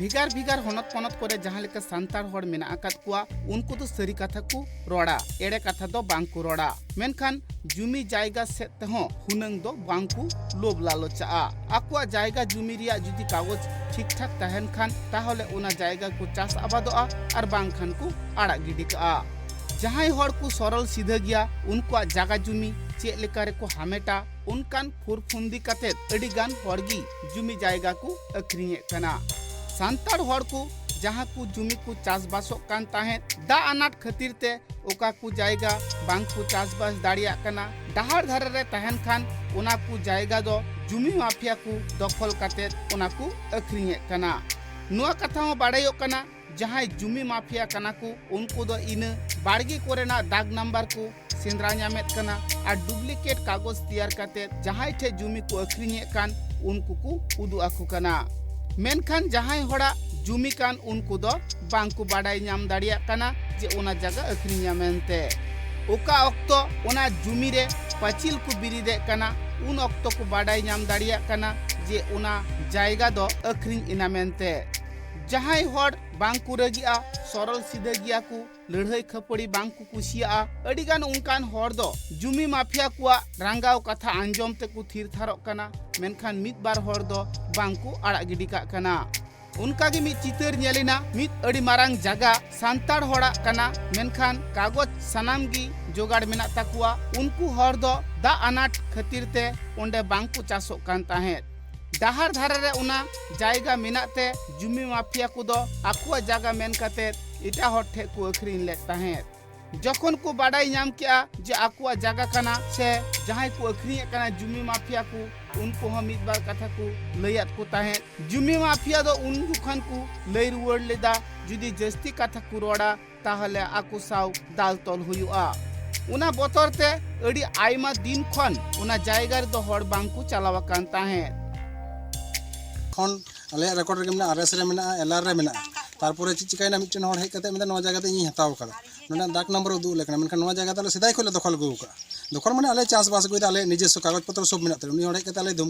ᱵᱷᱮᱜᱟᱨ ᱵᱷᱮᱜᱟᱨ ᱦᱚᱱᱚᱛ ᱯᱚᱱᱚᱛ ᱠᱚᱨᱮ ᱡᱟᱦᱟᱸ ᱞᱮᱠᱟ ᱥᱟᱱᱛᱟᱲ ᱦᱚᱲ ᱢᱮᱱᱟᱜ ᱟᱠᱟᱫ ᱠᱚᱣᱟ, ᱩᱱᱠᱩ ᱫᱚ ᱥᱟᱹᱨᱤ ᱠᱟᱛᱷᱟ ᱠᱚ ᱨᱚᱲᱟ, ᱮᱲᱮ ᱠᱟᱛᱷᱟ ᱫᱚ ᱵᱟᱝ ᱠᱚ ᱨᱚᱲᱟ᱾ ᱢᱮᱱᱠᱷᱟᱱ ᱡᱩᱢᱤ ᱡᱟᱭᱜᱟ ᱥᱮᱫ ᱛᱮᱦᱚᱸ ᱦᱩᱱᱟᱹᱝ ᱫᱚ ᱵᱟᱝ ᱠᱚ ᱞᱳᱵᱷ ᱞᱟᱞᱚᱪᱟᱜᱼᱟ᱾ ᱟᱠᱚᱣᱟᱜ ᱡᱟᱭᱜᱟ ᱡᱩᱢᱤ ᱨᱮᱭᱟᱜ ᱡᱩᱫᱤ ᱠᱟᱜᱚᱡᱽ ᱴᱷᱤᱠ ᱴᱷᱟᱠ ᱛᱟᱦᱮᱱ ᱠᱷᱟᱱ, ᱛᱟᱦᱚᱞᱮ ᱚᱱᱟ ᱡᱟᱭᱜᱟ ᱠᱚ ᱪᱟᱥ ᱟᱵᱟᱫᱚᱜᱼᱟ ᱟᱨ ᱵᱟᱝᱠᱷᱟᱱ ᱠᱚ ᱟᱲᱟᱜ ᱜᱤᱰᱤ ᱠᱟᱜᱼᱟ᱾ ᱡᱟᱦᱟᱸᱭ ᱦᱚᱲ ᱠᱚ ᱥᱚᱨᱚᱞ ᱥᱤᱫᱷᱟᱹ ᱜᱮᱭᱟ, ᱩᱱᱠᱩᱣᱟᱜ ᱡᱟᱭᱜᱟ ᱡᱩᱢᱤ ᱪᱮᱫ ᱞᱮᱠᱟ ᱨᱮᱠᱚ ᱦᱟᱢᱮᱴᱟ, ᱚᱱᱠᱟᱱ ᱯᱷᱩᱨᱯᱷᱩᱱᱫᱤ ᱠᱟᱛᱮᱫ ᱟᱹᱰᱤ ᱜᱟᱱ ᱦᱚᱲ ᱜᱮ ᱡᱩᱢᱤ ᱡᱟᱭᱜᱟ ᱠᱚ ᱟᱹᱠᱷᱨᱤᱧᱮᱫ ᱠᱟᱱᱟ᱾ ᱥᱟᱱᱛᱟᱲ ᱦᱚᱲ ᱠᱚ ᱡᱟᱦᱟᱸ ᱠᱚ ᱡᱩᱢᱤ ᱠᱚ ᱪᱟᱥᱵᱟᱥᱚᱜ ᱠᱟᱱ ᱛᱟᱦᱮᱸᱫ, ᱫᱟᱜ ᱟᱱᱟᱴ ᱠᱷᱟᱹᱛᱤᱨ ᱛᱮ ᱚᱠᱟ ᱠᱚ ᱡᱟᱭᱜᱟ ᱵᱟᱝ ᱠᱚ ᱪᱟᱥᱵᱟᱥ ᱫᱟᱲᱮᱭᱟᱜ ᱠᱟᱱᱟ, ᱰᱟᱦᱟᱨ ᱫᱷᱟᱨᱮ ᱨᱮ ᱛᱟᱦᱮᱱ ᱠᱷᱟᱱ ᱚᱱᱟ ᱠᱚ ᱡᱟᱭᱜᱟ ᱫᱚ ᱡᱩᱢᱤ ᱢᱟᱯᱷᱤᱭᱟ ᱠᱚ ᱫᱚᱠᱷᱚᱞ ᱠᱟᱛᱮᱫ ᱚᱱᱟ ᱠᱚ ᱟᱹᱠᱷᱨᱤᱧᱮᱫ ᱠᱟᱱᱟ᱾ ᱱᱚᱣᱟ ᱠᱟᱛᱷᱟ ᱦᱚᱸ ᱵᱟᱲᱟᱭᱚᱜ ᱠᱟᱱᱟ, ᱡᱟᱦᱟᱸᱭ ᱡᱩᱢᱤ ᱢᱟᱯᱷᱤᱭᱟ ᱠᱟᱱᱟ ᱠᱚ, ᱩᱱᱠᱩ ᱫᱚ ᱤᱱᱟᱹ ᱵᱟᱲᱜᱮ ᱠᱚᱨᱮᱱᱟᱜ ᱫᱟᱜᱽ ᱱᱟᱢᱵᱟᱨ ᱠᱚ ᱥᱮᱸᱫᱽᱨᱟ ᱧᱟᱢᱮᱫ ᱠᱟᱱᱟ ᱟᱨ ᱰᱩᱯᱞᱤᱠᱮᱴ ᱠᱟᱜᱚᱡᱽ ᱛᱮᱭᱟᱨ ᱠᱟᱛᱮᱫ ᱡᱟᱦᱟᱸᱭ ᱴᱷᱮᱡ ᱡᱩᱢᱤ ᱠᱚ ᱟᱹᱠᱷᱨᱤᱧᱮᱫ ᱠᱟᱱ, ᱩᱱᱠᱩ ᱠᱚ ᱩᱫᱩᱜ ᱟᱠᱚ ᱠᱟᱱᱟ᱾ ᱢᱮᱱᱠᱷᱟᱱ ᱡᱟᱦᱟᱸᱭ ᱦᱚᱲᱟᱜ ᱡᱩᱢᱤ ᱠᱟᱱ, ᱩᱱᱠᱩ ᱫᱚ ᱵᱟᱝ ᱠᱚ ᱵᱟᱰᱟᱭ ᱧᱟᱢ ᱫᱟᱲᱮᱭᱟᱜ ᱠᱟᱱᱟ ᱡᱮ ᱚᱱᱟ ᱡᱟᱭᱜᱟ ᱟᱹᱠᱷᱨᱤᱧᱟ ᱢᱮᱱᱛᱮ᱾ ᱚᱠᱟ ᱚᱠᱛᱚ ᱚᱱᱟ ᱡᱩᱢᱤ ᱨᱮ ᱯᱟᱹᱪᱤᱞ ᱠᱚ ᱵᱤᱨᱤᱫᱮᱫ ᱠᱟᱱᱟ, ᱩᱱ ᱚᱠᱛᱚ ᱠᱚ ᱵᱟᱰᱟᱭ ᱧᱟᱢ ᱫᱟᱲᱮᱭᱟᱜ ᱠᱟᱱᱟ ᱡᱮ ᱚᱱᱟ ᱡᱟᱭᱜᱟ ᱫᱚ ᱟᱹᱠᱷᱨᱤᱧ ᱮᱱᱟ ᱢᱮᱱᱛᱮ᱾ ᱡᱟᱦᱟᱸᱭ ᱦᱚᱲ ᱵᱟᱝ ᱠᱚ ᱨᱟᱹᱜᱤᱜᱼᱟ, ᱥᱚᱨᱚᱞ ᱥᱤᱫᱷᱟᱹ ᱜᱮᱭᱟ ᱠᱚ, ᱞᱟᱹᱲᱦᱟᱹᱭ ᱠᱷᱟᱹᱯᱟᱹᱲᱤ ᱵᱟᱝ ᱠᱚ ᱠᱩᱥᱤᱭᱟᱜᱼᱟ᱾ ᱟᱹᱰᱤᱜᱟᱱ ᱚᱱᱠᱟᱱ ᱦᱚᱲ ᱫᱚ ᱡᱩᱢᱤ ᱢᱟᱯᱷᱤᱭᱟ ᱠᱚᱣᱟᱜ ᱨᱟᱸᱜᱟᱣ ᱠᱟᱛᱷᱟ ᱟᱸᱡᱚᱢ ᱛᱮᱠᱚ ᱛᱷᱤᱨ ᱛᱷᱟᱨᱚᱜ ᱠᱟᱱᱟ, ᱢᱮᱱᱠᱷᱟᱱ ᱢᱤᱫ ᱵᱟᱨ ᱦᱚᱲ ᱫᱚ ᱵᱟᱝ ᱠᱚ ᱟᱲᱟᱜ ᱜᱤᱰᱤ ᱠᱟᱜ ᱠᱟᱱᱟ᱾ ᱚᱱᱠᱟ ᱜᱮ ᱢᱤᱫ ᱪᱤᱛᱟᱹᱨ ᱧᱮᱞ ᱮᱱᱟ, ᱢᱤᱫ ᱟᱹᱰᱤ ᱢᱟᱨᱟᱝ ᱡᱟᱭᱜᱟ ᱥᱟᱱᱛᱟᱲ ᱦᱚᱲᱟᱜ ᱠᱟᱱᱟ, ᱢᱮᱱᱠᱷᱟᱱ ᱠᱟᱜᱚᱡᱽ ᱥᱟᱱᱟᱢ ᱜᱮ ᱡᱚᱜᱟᱲ ᱢᱮᱱᱟᱜ ᱛᱟᱠᱚᱣᱟ᱾ ᱩᱱᱠᱩ ᱦᱚᱲ ᱫᱚ ᱫᱟᱜ ᱟᱱᱟᱴ ᱠᱷᱟᱹᱛᱤᱨ ᱛᱮ ᱚᱸᱰᱮ ᱵᱟᱝ ᱠᱚ ᱪᱟᱥᱚᱜ ᱠᱟᱱ ᱛᱟᱦᱮᱸᱫ᱾ ᱰᱟᱦᱟᱨ ᱫᱷᱟᱨᱮ ᱨᱮ ᱚᱱᱟ ᱡᱟᱭᱜᱟ ᱢᱮᱱᱟᱜ ᱛᱮ ᱡᱩᱢᱤ ᱢᱟᱯᱷᱤᱭᱟ ᱠᱚᱫᱚ ᱟᱠᱚᱣᱟᱜ ᱡᱟᱭᱜᱟ ᱢᱮᱱ ᱠᱟᱛᱮ ᱮᱴᱟᱜ ᱦᱚᱲ ᱴᱷᱮᱱ ᱠᱚ ᱟᱹᱠᱷᱨᱤᱧ ᱞᱮᱫ ᱛᱟᱦᱮᱸᱫ᱾ ᱡᱚᱠᱷᱚᱱ ᱠᱚ ᱵᱟᱰᱟᱭ ᱧᱟᱢ ᱠᱮᱜᱼᱟ ᱡᱮ ᱟᱠᱚᱣᱟᱜ ᱡᱟᱭᱜᱟ ᱠᱟᱱᱟ ᱥᱮ ᱡᱟᱦᱟᱸᱭ ᱠᱚ ᱟᱹᱠᱷᱨᱤᱧᱮᱫ ᱠᱟᱱᱟ ᱡᱩᱢᱤ ᱢᱟᱯᱷᱤᱭᱟ ᱠᱚ, ᱩᱱᱠᱩ ᱦᱚᱸ ᱢᱤᱫ ᱵᱟᱨ ᱠᱟᱛᱷᱟ ᱠᱚ ᱞᱟᱹᱭᱟᱫ ᱠᱚ ᱛᱟᱦᱮᱸᱫ᱾ ᱡᱩᱢᱤ ᱢᱟᱯᱷᱤᱭᱟ ᱫᱚ ᱩᱱ ᱡᱚᱠᱷᱚᱱ ᱠᱚ ᱞᱟᱹᱭ ᱨᱩᱣᱟᱹᱲ ᱞᱮᱫᱟ, ᱡᱩᱫᱤ ᱡᱟᱹᱥᱛᱤ ᱠᱟᱛᱷᱟ ᱠᱚ ᱨᱚᱲᱟ, ᱛᱟᱦᱚᱞᱮ ᱟᱠᱚ ᱥᱟᱶ ᱫᱟᱞ ᱛᱚᱞ ᱦᱩᱭᱩᱜᱼᱟ᱾ ᱚᱱᱟ ᱵᱚᱛᱚᱨ ᱛᱮ ᱟᱹᱰᱤ ᱟᱭᱢᱟ ᱫᱤᱱ ᱠᱷᱚᱱ ᱚᱱᱟ ᱡᱟᱭᱜᱟ ᱨᱮᱫᱚ ᱦᱚᱲ ᱵᱟᱝ ᱠᱚ ᱪᱟᱞᱟᱣ ᱟᱠᱟᱱ ᱛᱟᱦᱮᱸᱫ᱾ ᱠᱷᱚᱱ ᱟᱞᱮᱭᱟᱜ ᱨᱮᱠᱚᱨᱰ ᱨᱮᱜᱮ ᱢᱮᱱᱟᱜᱼᱟ, ᱟᱨ ᱮᱥ ᱨᱮ ᱢᱮᱱᱟᱜᱼᱟ, ᱮᱞ ᱟᱨ ᱨᱮ ᱢᱮᱱᱟᱜᱼᱟ᱾ ᱛᱟᱨᱯᱚᱨᱮ ᱪᱮᱫ ᱪᱤᱠᱟᱹᱭᱮᱱᱟ, ᱢᱤᱫᱴᱮᱱ ᱦᱚᱲ ᱦᱮᱡ ᱠᱟᱛᱮ ᱢᱮᱱᱫᱟ, "ᱱᱚᱣᱟ ᱡᱟᱭᱜᱟ ᱫᱚ ᱤᱧᱤᱧ ᱦᱟᱛᱟᱣ ᱟᱠᱟᱫᱟ, ᱱᱚᱰᱮ ᱫᱟᱜᱽ ᱱᱟᱢᱵᱟᱨ ᱩᱫᱩᱜ ᱟᱞᱮ ᱠᱟᱱᱟ, ᱢᱮᱱᱠᱷᱟᱱ ᱱᱚᱣᱟ ᱡᱟᱭᱜᱟ ᱫᱚ ᱟᱞᱮ ᱥᱮᱫᱟᱭ ᱠᱷᱚᱱ ᱞᱮ ᱫᱚᱠᱷᱚᱞ ᱟᱹᱜᱩ ᱟᱠᱟᱫᱼᱟ, ᱫᱚᱠᱷᱚᱞ ᱢᱟᱱᱮ ᱟᱞᱮ ᱪᱟᱥᱵᱟᱥ ᱟᱹᱜᱩᱭᱮᱫᱟ, ᱟᱞᱮ ᱱᱤᱡᱮᱥᱥᱚ ᱠᱟᱜᱚᱡᱽ ᱯᱚᱛᱨᱚ ᱥᱚᱵ ᱢᱮᱱᱟᱜ ᱛᱟᱞᱮᱭᱟ᱾" ᱩᱱᱤ ᱦᱚᱲ ᱦᱮᱡ ᱠᱟᱛᱮ ᱟᱞᱮ ᱫᱷᱩᱢ